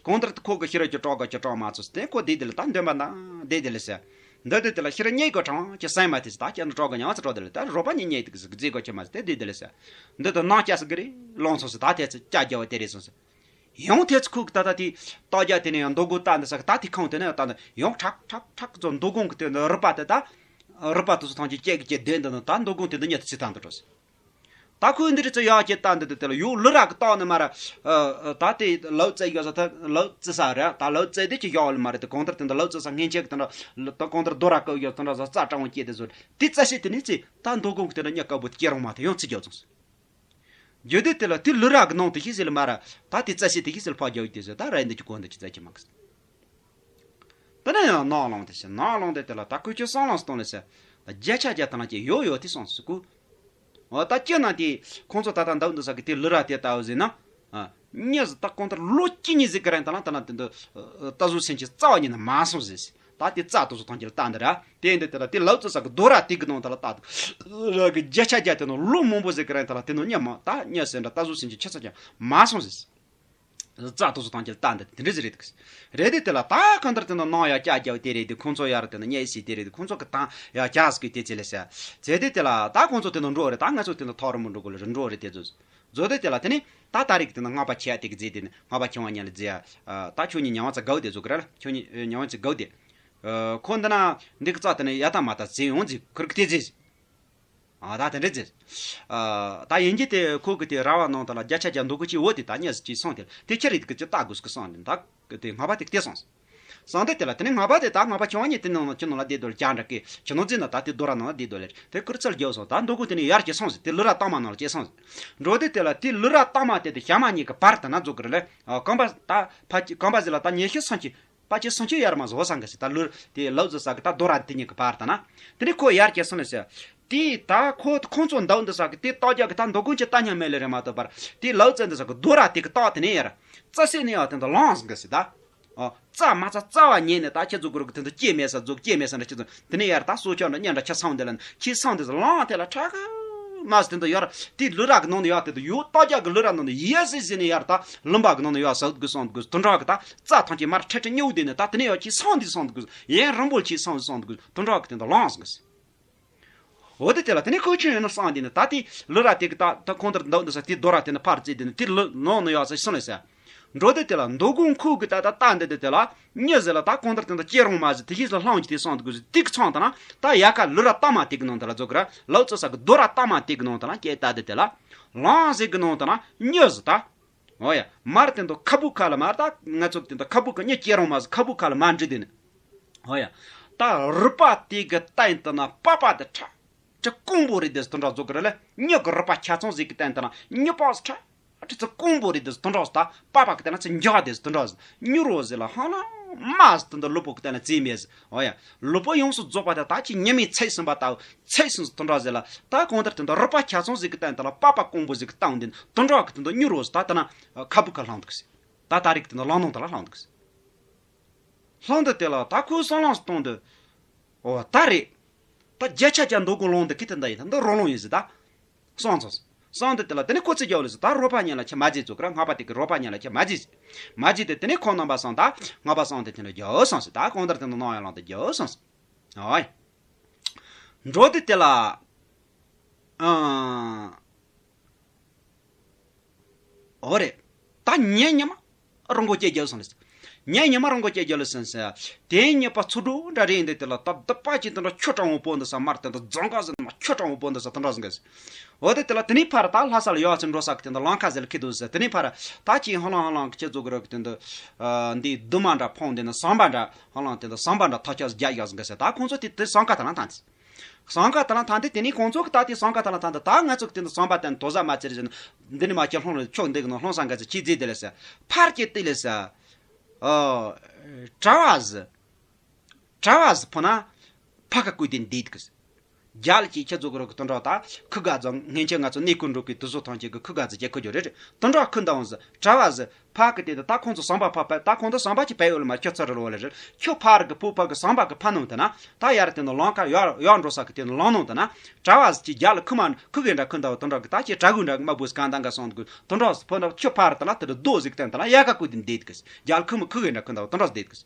གང་ལྟར་ཁོ་གི་ཤི་ར་ཅི་སྐྲག་ག་ཅི་སྐྲག་མ་ཚུགས་ཏེ་ཁོ་དེ་དེ་ལ་ད་འདོན་པ་ན་དེ་དེ་ལ་ཟེར། འདི་དེ་དེ་ལ་ཤི་ར་རྙེད་གོ་གྲང་ཅི་སེམས་མ་དེ་ད་ཀྱ་ན་སྐྲག་ག་ཉང་ཚ་སྐྲག་དེ་ལ་ད་རོགས་པ་ཉིད་རྙེད་དེ་གི་ཟིག་རྫི་གོ་ཅི་མ་ཟེར་དེ་དེ་དེ་ལ་ཟེར། འདི་དུ་ནང་སྐྱ་སི་གི་རེ་ལོང་སོང་ཟེར། ད་དེ་ཚེ་སྐྱ་རྒྱ་བ་དེ་རེད་སོང་ཟེར། ཡང་དེ་ཚེ་ཁོ་གི་ད་ད་དེ་ལྟག་རྒྱ་དེ་ནས་ཡང་མདོ་དགོང་ལྟ་འདི་ས་གི་ད་དེ་ཁང་དེ་ནས་ཡང་ལྟ་འདི་ཡང་ཁྲག་ཁྲག་ཁྲག་ཚོ་མདོ་དགོང་གི་དེ་འདི་རུ་པ་དེ་ད། རུ་པ་དེ་ཚོ་ཐང་ཅི་སྐྱེ་གི་སྐྱེ་དེ་འདི་ནི་ད་མདོ་དགོང་དེ་འདི་ཉིད་དུ་ཚེ་ཐང་དུ་འགྲོ་ཟེར། ད་ཁོས་འདི་རིགས་ཚོ་ཡག་ཅིག་ལྟ་འདི་དུ་དེ་ལ་ཡོད་ལུ་ར་གི་ལྟག་ནི་མ་ར། ད་དེ་ལོ་ཙེ་ཡོད་ས་ད་ལོ་ཙེ་ས་ར་ད་ལོ་ཙེ་དེ་ཅི་ཡག་ལ་མ་རེད། དེ་གང་ལྟར་དེ་འདི་ལོ་ཙེ་ས་སྔན་ཆད་གི་དེ་འདྲ་ད་གང་ལྟར་རྡོ་ར་ཀ་ཡོད་དེ་འདྲ་ས་རྩ་གྲང་བོ་སྐྱེས་དེ་ཚོ་དེ་རྩ་ཤེ་དེ་ནི་ཚེ་ད་མདོ་དགོང་གི་དེ་འདྲ་ཉ་དཀར་པོ་དེ་སྐྱེ་རུང་མ་དེ་ཡང་ཚེ་རྒྱག་ཙང་ཟེར། རྒྱུ་དེ་དེ་ལ་དེ་ལུ་ར་གི་ནང་དུ་ཤི་ཟེར་ལ་མ་ར། ད་དེ་རྩ་ཤེ་དེ་ཤི་ཟེར་ལ་ཕག་རྒྱག་ཡོད་དེ་ཟེར། ད་ར་འདི་ཅི་གོ་འདི་ཅི་རྩ་ཅི་མ་གི་ཟེར། དེ་ནས་ཡང་ནང་ལོང་དེ་ཟེར། ནང་ལོང་དེ་དེ་ལ་ད་ཁོས་ཁྱོད་སང་ལོང་སྟོང་ལེ་ཟེར། ད་བརྒྱ་ཆ་བརྒྱ་དང་ལ་ཅི་ཡོད་ཡོད་དེ་སོང་ཟེར་ཁོ། འོ་ད་སྐྱེ་ན་དེ་ཁོང་ཚོ་ད་ལྟ་འདབ་འདི་ས་གི་དེ་ལུ་ར་དེ་ལྟ་བུ་ཟེར་ན། ཨ་མྱི་ཟེར་ད་གང་ལྟར་ལོ་གཅིག་གཉིས་ཟེར་གི་རན་ད་ལ་ད་ལ་དེ་འདི་ད་གཟུགས་སེམས་ཀྱི་རྩ་བ་ཉིད་ནས་མ་སོང་ཟེར། ད་དེ་རྩ་དེ་ཚོ་ཐང་ཀྱི་ལ་ལྟ་འདི་ར། དེ་འདི་དེ་ལ་དེ་ལོ་ཙེ་ས་གི་རྡོ་ར་དེ་གི་ནང་ད་ལ་ལྟ་འདི་ར་གི་བརྒྱ་ཆ་བརྒྱ་དེ་ནང་ལོ་མང་པོ་ཟེར་གི་རན་ད་ལ་དེ་ནང་མྱི་མ་ད་མྱི་ཟེར་འདྲ་ད་གཟུགས་སེམས་ཀྱི་ཆ་ཚ་ཀྱང་མ་སོང་ཟེར། རྩ་དེ་ཚོ་ཐང་ཀྱི་ལ་ལྟ་འདི་དེ་འདྲ་ཟེར་རེད་འདུག་རེད་དེ་དེ་ལ་ད་གང་ལྟར་དེ་ནང་ནང་ཡ་ཀྱ་རྒྱ་དེ་རེད་དེ་ཁོང་ཚོ་ཡར་དེ་ནང་མྱི་ཟེར་དེ་རེད་དེ་ཁོང་ཚོ་གི་ད་ཡ་ཀྱ་ཟེར་གི་དེ་ཚེ་ལ་ཟེར་ཚེ་དེ་དེ་ལ་ད་ཁོང་ཚོ་དེ་ནང་འགྲོ་རེད། ད་ང་ཚོ་དེ་ནང་ཐག་རིང་མོ་འགྲོ་དགོས་ལ་རི་འགྲོ་རེད་དེ་ཚོ། བཟོ་དེ་དེ་ལ་དེ་ནི་ད་ད་རིག་དེ་ན་སྔགས་པ་ཆེ་ཡ་དེ་གི་རྫས་དེ་ནི་སྔགས་པ་ཆེ་བ་ཉན་ལ་རྫས་ཡ། ད་ཁྱོད་ཉིད་ཉང་བ་ཚ་དགའ་བོ་དེ་བཟོ་གི་ར་ལ་ཁྱོད་ཉིད་ཉང་བ་ཚ་དགའ་བོ་དེ། ཁོ་འདི་ན་འདི་གི་རྩ་དེ་ནི་ཡ་ད་མ་ད་རྫས་ཡོང་རྫས་ཁུར་གི་དེ་རྫས། ཨ་ད་དེ་འདྲ་རྫས། ཨ་ད་ཡིན་གྱི་དེ་ཁོ་གི་དེ་ར་བ་ནང་ད་ལ་བརྒྱ་ཆ་བརྒྱ་འདུག་གི་ཅི་འོ་དེ་ད་ཉ་ཟི་ཅི་སོང་དེ་དེ་ཁྱེད་རིག་གི་ཅི་ལྟ་དགོས་གི་སོང་དེ་ད། དེ་སྔགས་པ་དེ་བལྟས་སོང་། སང་དེ་དེ་ལ་དེ་ནས་སྔགས་པ་དེ་ད་སྔགས་པ་ཆེ་བ་ཉིད་དེ་ནང་ལ་ཁྱི་ནང་ལ་བསྡད་དོ་ལ་ཅང་འདྲ་སྐད་ཁྱི་ནང་རྫི་ན་ད་དེ་རྡོ་ར་ནང་ལ་བསྡད་དོ་ལེ་དེ་ཁུར་ཚར་རྒྱབ་སོང་། ད་མདོ་དགོང་དེ་ནས་ཡར་སྐྱེ་སོང་ཟེར། དེ་ལུ་ར་གཏའ་མ་ནང་ལ་སྐྱེ་སོང་ཟེར། འགྲོ་དེ་དེ་ལ་དེ་ལུ་ར་གཏའ་མ་དེ་དེ་ཞག་མ་གཉིས་ཀྱི་བར་དུ་ན་འཛུགས་ཀྱི་རེད་ལེ། རྐང་པ་ད་ཕ་རྐང་པ་ཟེར་ལ་ད་ཉེ་ཤི་སོང་ཅི་ཕ་ཅི་སོང་ཅི་ཡར་མ་བཟོ་སང་གི་ཟེར། ད་ལུ་དེ་ལོ་ཟེར་ས་གི་ད་རྡོ་ར་དེ་གཉིས་ཀྱི་བར་དུ་ན་དེ་ནས་ཁོ་ཡར་སྐྱེ་སོང་ལེ་ཟེར། དེ་ད་ཁོ་ཁོང་ཚོ་འདབ་འདི་ས་གི་དེ་ལྟག་རྒྱག་གི་ད་མདོ་དགོང་ཅི་ལྟ་སྙམ་མེད་ལེ་རེད་མ་གཏོགས་པར་དེ་ལོ་ཙེ་འདི་ས་གི་རྡོ་ར་དེ་གི་ལྟག་དེ་ནས་ཡར་རྩ་སེ་ནས་ཡར་དེ་འདི་ལངས་སོང་གི་ཟེར་ད། ཨོ། རྩ་མ་རྩ་རྩ་བ་ཉིད་ནས་ད་ཁྱེད་ཚོ་གུ་རུ་གི་དེ་འདི་སྐྱེས་མེད་ས་རྫོགས་སྐྱེས་མེད་ས་འདྲ་ཁྱེད་ཚོ་དེ་ནས་ཡར་ད་སོ་ཁྱོད་འདྲ་གཉན་འདྲ་ཁྱེད་ཚང་འདི་ལ་ཁྱེད་ཚང་འདི་ལངས་དེ་ལ་ཁྲག་གི་མ་ཟེར་དེ་འདི་ཡར་དེ་ལུ་ར་གི་ནང་ནས་ཡར་དེ་དུ་ཡོད་ལྟག་རྒྱག་གི་ལུ་ར་ནང་ནས་ཡར་སི་ཟེར་ནས་ཡར་ད་ལུང་པ་གི་ནང་ནས་ཡར་ཟག་དགོས་སོང་དགོས་དུ་འདྲ་གི་ད་རྩ་ཐང་ཆེ་མར་ཁྲ་ཁྲ་སྨྱུག་དེ་ནས་ད་དེ་ནས་ཡར་ཁྱེད་ཚང་འདི་སོང་དགོས་ཡན་རིང་པོ་ཁྱེད་ཚང་འདི་སོང་དགོས་དུ་འདྲ་གི་དེ་འདི་ལངས་སོང་གི་ཟེར། འོ་དེ་དེ་ལ་དེ་ནས་ཁོ་ཆུང་ཡོད་ན་སང་དེ་ནས་ད་དེ་ལུ་ར་དེ་གི་ད་ད་ཁོང་དེར་འདུག་འདུག་ས་དེ་རྡོ་ར་དེ་ནས་ཕར་བརྩིས་དེ་ནས་དེ་ལུ་ནང་ནས་ཡར་ས་སོང་ལེ་ཟེར། འགྲོ་དེ་དེ་ལ་མདོ་དགོང་ཁོ་གི་ད་ད་ལྟ་འདི་དེ་དེ་ལ་མྱི་ཟེར་ལ་ད་གང་ལྟར་དེ་འདྲ་སྐྱེ་རུང་མ་ཟེར་དེ་ཤེས་ལ་ལྷང་གི་དེ་སོང་དུ་གི་ཟེར་དེ་གི་ཚང་དང་ན་ད་ཡ་ཀ་ལུ་ར་ཏ་མ་དེ་གི་ནང་དེ་ལ་རྫོགས་གི་ར་ལའུ་ཙི་ས་གི་རྡོ་ར་ཏ་མ་དེ་གི་ནང་དེ་ལ་སྐྱེ་ད་དེ་དེ་ལ་ལང་ཟེར་གི་ནང་དེ་ན་མྱི་ཟེར་ད། ཨོ་ཡ། མར་དེ་འདུག་ཁ་བུ་ཁ་ལ་མར་ད་ང་ཚོ་དེ་འདུག་ཁ་བུ་ཁ་མྱི་སྐྱེ་རུང་མ་ཟེར་ཁ་བུ་ཁ་ལ་མར་འདྲི་དེ་ནི། ཨོ་ཡ། ད་རུས་པ་དེ་གི་སྟེང་དུ་ན་པགས་པ་དེ་ཁྲ་ཁྲ་ཀོང་པོ་རེད་དེ་དོན་དག་བཟོ་གི་རེད་ལ་མྱི་གི་རུས་པ་ཆ་ཚང་ཟིག་གི་སྟེང་དུ་ན་མྱི་པགས་ཁྲ་ཁྲ་ཚ་ཀོང་པོ་རེད་དེ་དོན་དག་ད་པགས་པ་གི་སྟེང་ན་ཚེ་འཇག་དེ་དོན་དག་མྱུར་རོ་ཟེར་ལ་ཧང་ལ་མ་ཟེར་དེ་འདུག་ལུས་པོ་གི་སྟེང་ན་ཚེ་མེད་ཟེར། ཨོ་ཡ། ལུས་པོ་ཡོངས་སུ་རྫོགས་པ་དེ་ད་ཅི་ཉི་མའི་ཚེས་ཟིན་པ་ལྟ་བུ། ཚེས་ཟིན་དོན་དག་ཟེར་ལ་ད་གང་ལྟར་དེ་འདུག་རུས་པ་ཆ་ཚང་ཟིག་གི་སྟེང་དེ་ལ་པགས་པ་ཀོང་པོ་ཟིག་གི་སྟེང་དེ་དོན་དག་གི་དེ་འདུག་མྱུར་རོ་ཟེར་ད་ལྟ་ན་ཁ་བུ་ཁ་ལྷང་འདུག་ཟེར། ད་ད་རིག་དེ་འདུག་ལང་ནང་དེ་ལ་ལྷང་འདུག་ཟེར། ལྷང་འདུག་དེ་ལ་ད་ཁོའི་བསམ་བློ་གཏོང་དུ། ཨོ་ད་རེད། ད་བརྒྱ་ཆ་བརྒྱ་འདུག་གོ་ལོང་འདི་གི་དེ་འདྲ་ཡིན་ད་འདི་རོ་ལོང་ཡིན་ཟེར་ད། སོང་ཙང་། སོང་དུ་དེ་ལ་དེ་ནི་ཁོ་ཚེ་རྒྱལ་ལ་ཟེར་ད་རོ་པ་ཉལ་ལ་ཁྱེད་མ་བརྗེད་ཚོ་ག་ར་སྔགས་པ་དེ་གི་རོ་པ་ཉལ་ལ་ཁྱེད་མ་བརྗེད་ཟེར། མ་བརྗེད་དེ་དེ་ནི་ཁོ་རྣམ་པ་སོང་ད་སྔགས་པ་སོང་དེ་དེ་འདྲ་རྒྱལ་སོང་ཟེར་ད་གང་ལྟར་དེ་འདྲ་གནང་ཡ་ལང་དེ་རྒྱལ་སོང་ཟེར། ཨོ་ཡ། འགྲོ་དེ་དེ་ལ། ཨང་། ཨོ་རེད། ད་ཉེ་ཉི་མ་རང་མགོ་སྐྱེ་རྒྱལ་སོང་ལེ། ཉེ་ཉི་མ་རང་མགོ་སྐྱེ་རྒྱལ་སོང་ཟེར། དེ་ཉེ་པ་ཚུར་འགྲོ་འདྲ་རེད་འདི་དེ་ལ་ད་བདུད་པ་ཅིག་དེ་འདྲ་ཁྱོད་གྲང་བོ་པོ་འདི་ས་མར་དེ་འདྲ་རྫོང་ཁ་ཟེར་མ་ཁྱོད་གྲང་བོ་པོ་འདི་ས་དེ་འདྲ་ཟེར་གི། འོ་དེ་དེ་ལ་དེ་ནས་ཕར་ད་ལྷ་ས་ལ་ཡོད་ཚེ་འགྲོ་ས་གི་དེ་འདྲ་ལམ་ཁ་ཟེར་ལ་ཁི་འདུག་ཟེར་དེ་ནས་ཕར་ད་ཅིག་ཧ་ལང་ཧ་ལང་གི་ཁྱེད་ཚོ་གི་རོགས་གི་དེ་འདྲ། འདི་རྡུལ་མ་འདྲ་ཕོང་དེ་ནི་ཟམ་པ་འདྲ་ཧ་ལང་དེ་འདྲ་ཟམ་པ་འདྲ་ཐག་ཆགས་རྒྱག་ཡག་ཟེར་གི་ཟེར་ད་ཁོང་ཚོ་དེ་དེ་ཟམ་ཁ་དེ་ལ་ཐང་དེ། ཟམ་ཁ་དེ་ལ་ཐང་དེ་དེ་ནས་ཁོང་ཚོ་གི་ད་དེ་ཟམ་ཁ་དེ་ལ་ཐང་དེ་ད་ང་ཚོ་གི་དེ་འདྲ་ཟམ་པ་དེ་ནི་དོ་ཟ་མ་ཚེ་རེ་ཟེར་ན་འདི་ནི་མ་ཁྱེད་ལྷོང་ལ་ཕྱོགས་འདི་གི་ནང་ལྷོང་སང་ག་ཚེ་ཁྱི་རྫི་དེ་ལས་ཟེར་ཕར་ཁྱེད་དེ་ལས་ཟེར། ཨོ། གྲྭ་བ་ཟེར། གྲྭ་བ་ཟེར་ཕོ་ན་ཕ་ག་ཀུ་དེ་འདི་གི་ཟེར། རྒྱ་ལ་ཅིག་ཁྱེད་ཚོ་གི་རོགས་ཀྱི་དོན་དག་དང་ཁུ་ག་ཚོ་ངན་ཆེ་ང་ཚོ་གནས་སྐོར་འགྲོ་གི་དུས་ཚོད་ཐང་ཆེ་གི་ཁུ་ག་ཚོ་ཁྱེད་ཁུ་རྒྱུ་རེད་རེད་དོན་དག་ཁུ་འདའ་འོང་ཟེར་གྲྭ་བ་ཟེར་ཕ་གི་དེ་དུ་ད་ཁོང་ཚོ་ཟམ་པ་ཕ་ཕ་ད་ཁོང་ཚོ་ཟམ་པ་ཅིག་ཕ་ཡོད་ལ་མ་ཁྱོད་ཚོ་རེ་ལོ་ལ་རེད་ཁྱོད་ཕ་རི་གི་ཕུ་ཕ་གི་ཟམ་པ་གི་ཕ་ནང་དེ་ན་ད་ཡར་དེ་ནི་ལང་ཁ་ཡར་ཡར་འགྲོ་ས་གི་དེ་ནི་ལང་ནང་དེ་ན་གྲྭ་བ་ཟེར་གྱི་རྒྱ་ལ་ཁུ་མ་ཁུ་གི་འདྲ་ཁུ་འདའ་བ་དོན་དག་གི་ད་ཁྱེད་གྲྭ་གུ་འདྲ་མ་བུས་གང་དང་ག་སོང་གི་དོན་དག་ཕོ་འདྲ་ཁྱོད་ཕ་རི་དེ་ལ་དེ་རུ་རྡོ་ཟིག་བསྟན་དེ་ལ་ཡ་ག་ཀུ་དེ་འདེད་གི་རྒྱ་ལ་ཁུ་མ་ཁུ་གི་འདྲ་ཁུ་འདའ་བ་དོན་དག་འདེད་གི་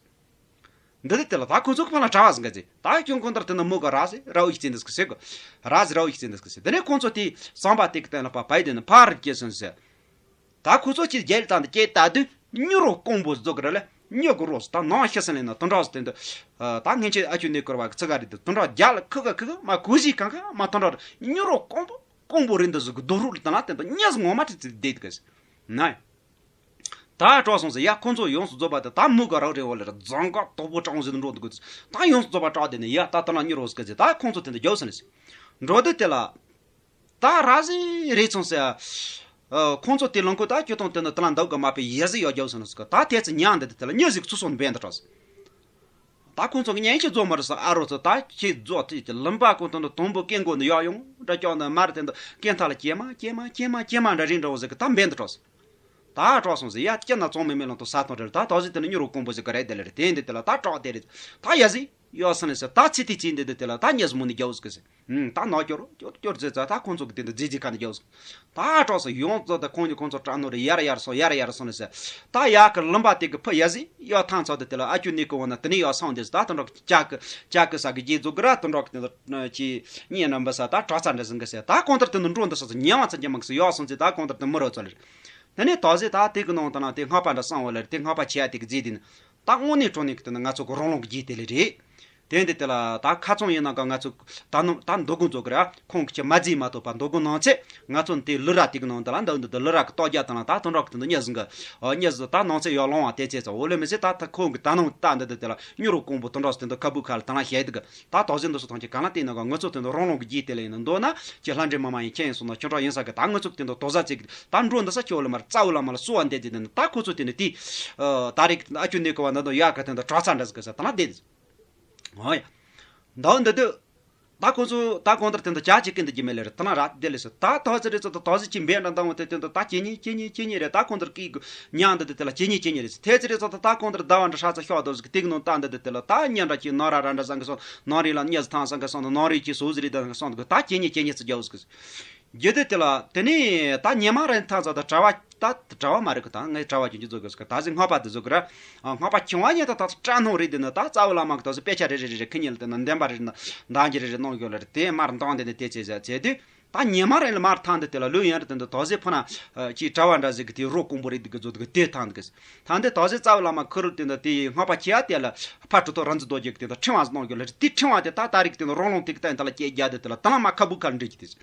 འདི་དེ་དེ་ལ་ད་ཁོ་ཚོ་གི་ཕ་ལ་གྲྭ་བ་ཟེར་ག་ཟེར། ད་ཁྱོད་ཁོང་ལྟར་དེ་ན་མོ་ག་ར་ཟེར་ར་བོ་ཡིག་ཅན་འདི་སྐུ་ཟེར་གོ། ར་ཟེར་ར་བོ་ཡིག་ཅན་འདི་སྐུ་ཟེར། དེ་ནས་ཁོང་ཚོ་དེ་ཟམ་པ་དེ་གི་སྟེང་ལ་ཕ་ཕ་ཡི་དེ་ན་ཕ་རི་སྐྱེས་སོང་ཟེར། ད་ཁོ་ཚོ་ཅིག་རྒྱལ་དང་དེ་སྐྱེས་ད་དུས་མྱུར་རོ་ཀོང་པོ་བཟོ་གི་ར་ལ་མྱུར་གི་རོ་ཟེར་ད་ནང་ཤི་སེ་ལེན་ན་དོན་དག་ཟེར་དེ་འདི། ད་ངན་ཆེ་ཨ་ཁྱོད་ནས་བསྐུར་བ་གི་ཚི་ག་རེད་དེ་དོན་དག་རྒྱ་ལ་ཁུ་ག་ཁུ་ག་མ་གུ་ཞིག་གང་ག་མ་དོན་དག་མྱུར་རོ་ཀོང་པོ་ཀོང་པོ་རེད་འདི་བཟོ་གི་རྡོ་རུག་ལ་དང་ལ་དེ་འདི་གཉིས་ངོ་མ་ཁྲི་ཚི་བསྡད་གི་ཟེར། ན། ད་གྲོགས་སོང་ཟེར་ཡ་ཁོང་ཚོ་ཡོངས་སུ་རྫོགས་པ་དེ་ད་མུ་ག་རག་རེ་བ་ལེ་ར་རྫོང་ག་དོག་པོ་གྲང་ཟེར་འགྲོ་འདུག་གི་ད་ཡོངས་སུ་རྫོགས་པ་གྲགས་དེ་ནས་ཡ་ད་ད་ལ་མྱུར་རོ་ཟེར་གི་ཟེར་ད་ཁོང་ཚོ་དེ་འདྲ་རྒྱབ་ཟེར་ནས་ཟེར། འགྲོ་དུས་དེ་ལ་ད་ར་ཟེ་རེད་སོང་ཟེར། ཁོང་ཚོ་དེ་ལོང་ཁོ་ད་སྐྱོ་སྟོང་དེ་ནི་ད་ལ་འདབ་ག་མ་པའི་ཡ་ཟེ་ཡོ་རྒྱབ་ཟེར་ནས་ཟེར་གི་ད་དེ་ཚེ་ཉང་འདི་དེ་དེ་ལ་མྱི་ཟིག་ཚུར་སོང་འབེན་དུ་གྲགས་ཟེར། ད་ཁོང་ཚོ་གི་ཉན་ཤེས་རྫོགས་མ་རེད་ཟེར་ཨ་རོ་ཚོ་ད་ཁྱེད་རྫོགས་དེ་ལུམ་པ་ཁོང་ཚོ་དང་དུམ་བུ་སྐད་མགོ་ནས་ཡོག་ཡོང་འདྲ་སྐྱོག་ནས་མར་དེ་འདི་སྐད་མཐའ་ལ་ཀྱེ་མ་ཀྱེ་མ་ཀྱེ་མ་ཀྱེ་མ་འདྲ་རིང་འདྲ་བོ་ཟེར་གི་ད་འབེན་དུ་གྲགས་སོང་། ད་གྲགས་སོང་ཟེར་ཡ་ཀྱེ་ན་ཙོང་མེ་མེ་ལོང་དུ་ས་ཐོང་རེད་ད་ད་ཟེར་དེ་ནི་མྱུར་བོ་ཀོང་པོ་ཟེར་གི་རེད་དེ་ལེ་རེད་དེ་འདི་དེ་ལ་ད་གྲགས་དེ་རེད་ད་ཡ་ཟེ་ཡོ་ཟེར་ནས་ཟེར་ད་ཚེ་དེ་ཚེ་འདི་འདི་དེ་ལ་ད་ཉེ་ཟེར་མོ་ནི་རྒྱ་བོ་ཟེར་གི་ཟེར། ད་ནག་སྐྱོར་སྐྱོར་སྐྱོར་ཟེར་ཙ་ད་ཁོང་ཚོ་གི་དེ་འདྲ་རྫི་རྫི་ཁ་ནས་རྒྱབ་སོང་། ད་གྲོགས་སུ་ཡོངས་རྫོགས་ད་ཁོང་གི་ཁོང་ཚོ་སྐྲག་ནོ་རེད་ཡར་ཡར་སོང་ཡར་ཡར་སོང་ནས་ཟེར། ད་ཡག་གི་ལུམ་པ་དེ་གི་ཕུ་ཡ་ཟི་ཡོ་ཐང་ཚོ་དེ་དེ་ལ་ཨ་ཅུ་ནི་གི་འོ་ན་དེ་ནས་ཡོ་སོང་དེ་ཟེར་ད་དེ་འགྲོ་ཅག་གི་ཅག་གི་ས་གི་རྗེས་འཛུགས་གི་ར་དེ་འགྲོ་གི་དེ་ཚོ་ཅི་གཉིས་རྣམ་པ་ས་ད་གྲོགས་ཚ་འདྲ་ཟིན་གི་ཟེར་ད་གང་ལྟར་དེ་ནི་འགྲོ་འདི་ས་ཚོ་ཉལ་བ་ཚ་རྒྱ་མ་གི་ས་ཡོ་སོང་ཚེ་ད་གང་ལྟར་དེ་མི་རོ་ཚོ་ལེར། དེ་ནས་ད་ཟེར་ད་དེ་གི་ནང་དེ་ན་དེ་སྔགས་པ་འདྲ་སང་བ་ལེར་དེ་སྔགས་པ་ཆེ་ཡ་དེ་གི་རྫི་དེ་ནི། ད་དངོས་གནས་དྲང་གནས་ཀྱི་དེ་ནི་ང་ཚོ་གི་རང་ལུགས་ཀྱི་རྒྱུད་དེ་ལས་རེད། དེ་འདི་དེ་ལ་ད་ཁ་ཚོན་ཡིན་ན་ག་ང་ཚོ་ད་ནང་ད་མདོ་དགོང་ཚོ་གི་ར་ཁོང་གི་ཆེ་མ་རྫིས་མ་ཐོབ་པ་མདོ་དགོང་ནང་ཚེ་ང་ཚོ་དེ་ལུ་ར་དེ་གི་ནང་དེ་ལ་འདི་འདི་དེ་ལུ་ར་གི་ལྟོ་རྒྱག་དང་ལ་ད་དོན་རོགས་ཀྱི་དེ་འདི་གཉིས་ཟིན་གི་ཨོ་གཉིས་ཟིན་ད་ནང་ཚེ་ཡར་ལོང་བ་དེ་ཚེ་ཚ་འོ་ལེ་མི་ཚེ་ད་ད་ཁོང་གི་ད་ནང་ད་འདི་འདི་དེ་ལ་མྱུར་བོ་ཀོང་པོ་དོན་རོགས་དེ་འདི་ཁ་བུ་ཁ་ལ་ད་ལ་ཤེས་དེ་གི་ད་དོགས་ཟིན་འདི་སུ་ཐང་ཆེ་ག་ལ་དེ་ན་ག་ང་ཚོ་དེ་འདི་རང་ལུགས་ཀྱི་རྒྱུད་དེ་ལས་ཡིན་ན་མདོ་ན་ཁྱེད་ལྷ་འདྲེ་མ་མ་ཡིན་ཁྱེད་ཡིན་སོང་ན་ཁྱོད་རང་ཡིན་ས་གི་ད་ང་ཚོ་དེ་འདི་དོགས་ཟ་ཚིག་གི་ད་འགྲོ་འདི་ས་ཁྱོད་ལ་མར་རྩ་བོ་ལ་མ་ལ་གསོ་བ་འདེད་དེ་ནི་ད་ཁོ་ཚོ་དེ་ནི་དེ། ད་རེས་ཨ་ཅུ་ནི་གི་བ་ན་དོ་ཡ་ག་དེ་འདི་གྲོགས་ཚ་འདྲ་ཟིག་གི་ས་ད་ན་བསྡད། ཨོ་ཡ། ད་འདི་དུ། ད་ཁོ་ཚོ་ད་གང་ལྟར་དེ་འདི་ཅག་ཅིག་གི་འདི་ཀྱི་མེ་ལེ་རེད་ད་ན་ར་བསྡད་ལེ་སོ་ད་ད་ཚེ་རེ་ཚོ་ད་ད་ཚེ་ཅི་འབད་འདྲ་འདང་བ་དེ་དེ་འདི་ད་ཁྱེད་གཉིས་ཁྱེད་གཉིས་ཁྱེད་གཉིས་རེད་ད་གང་ལྟར་ཀི་གི་ཉང་འདི་དེ་དེ་ལ་ཁྱེད་གཉིས་ཁྱེད་གཉིས་རེད་ཚེ་ཚེ་རེ་ཚོ་ད་ད་གང་ལྟར་ཟླ་བ་འདྲ་ཧྲ་ཚ་ཤོག་དོ་ཟིག་གི་དེ་གི་ནང་ད་འདི་དེ་དེ་ལ་ད་ཉ་འདྲ་ཁྱེད་ནང་ར་ར་འདྲ་བཟང་གི་སོང་ནང་རེ་ལ་ཉ་ཟི་ཐང་བཟང་གི་སོང་ནང་རེ་ཁྱེད་སོ་ཟི་རེད་ད་གི་སོང་འདི་གི་ད་ཁྱེད་གཉིས་ཁྱེད་གཉིས་ཚེ་རྒྱ་བོ་ཟིག་གི། རྒྱུ་དེ་དེ་ལ་དེ་ནས་ད་ཉི་མ་རེ་ཐང་ཚ་ད་གྲྭ་བ་ད་གྲྭ་བ་མ་རེད་གི་ད་ངས་གྲྭ་བ་ཀྱི་འཇུ་ཚོ་གི་ཟེར་གི་ད་ཟིག་སྔགས་པ་དེ་ཚོ་གི་ར་སྔགས་པ་ཆུང་བ་ཉིད་ད་ད་སྐྲག་སྣང་རེད་དེ་ནི་ད་རྩ་བ་བླ་མ་གི་ད་ཚོ་དཔེ་ཆ་རེ་རེ་རེ་རེ་ཁི་ཉིད་ལ་དེ་ན་འདེམས་པ་རེ་རེ་ན་འདང་གི་རེ་རེ་གནང་ཡོད་ལ་རེ་དེ་མར་འདང་དེ་ནི་དེ་ཚེ་ཟ་ཚེ་དུས་ ད་ཉི་མ་རེ་ལ་མར་ཐང་འདི་དེ་ལ་ལུས་ཡང་རེ་དེ་འདི་དོགས་ཟེར་ཕུ་ན་ཅིག་གྲྭ་བ་འདྲ་ཟིག་གི་དེ་རོ་ཀོང་པོ་རེད་འདི་གི་བཟོ་འདི་གི་དེ་ཐང་འདི་གི་ཐང་འདི་དོགས་ཟེར་རྩ་བ་ལ་མ་ཁུ་རུ་དེ་འདི་དེ་སྔགས་པ་ཁྱེད་ཡ་དེ་ལ་ཕ་གྲུ་ཐོག་རང་བཙན་རྡོ་རྗེ་གི་དེ་འདི་ཕྲེང་བ་གནང་རྒྱུ་ལ་དེ་ཕྲེང་བ་དེ་ད་ད་རིག་དེ་འདི་རོང་ལུང་དེ་གི་ད་ཡིན་ད་ལ་སྐྱེ་རྒྱ་དེ་དེ་ལ་ད་ལ་མ་ཁ་བུ་ཁ་ལ་འདྲེ་གི་དེ།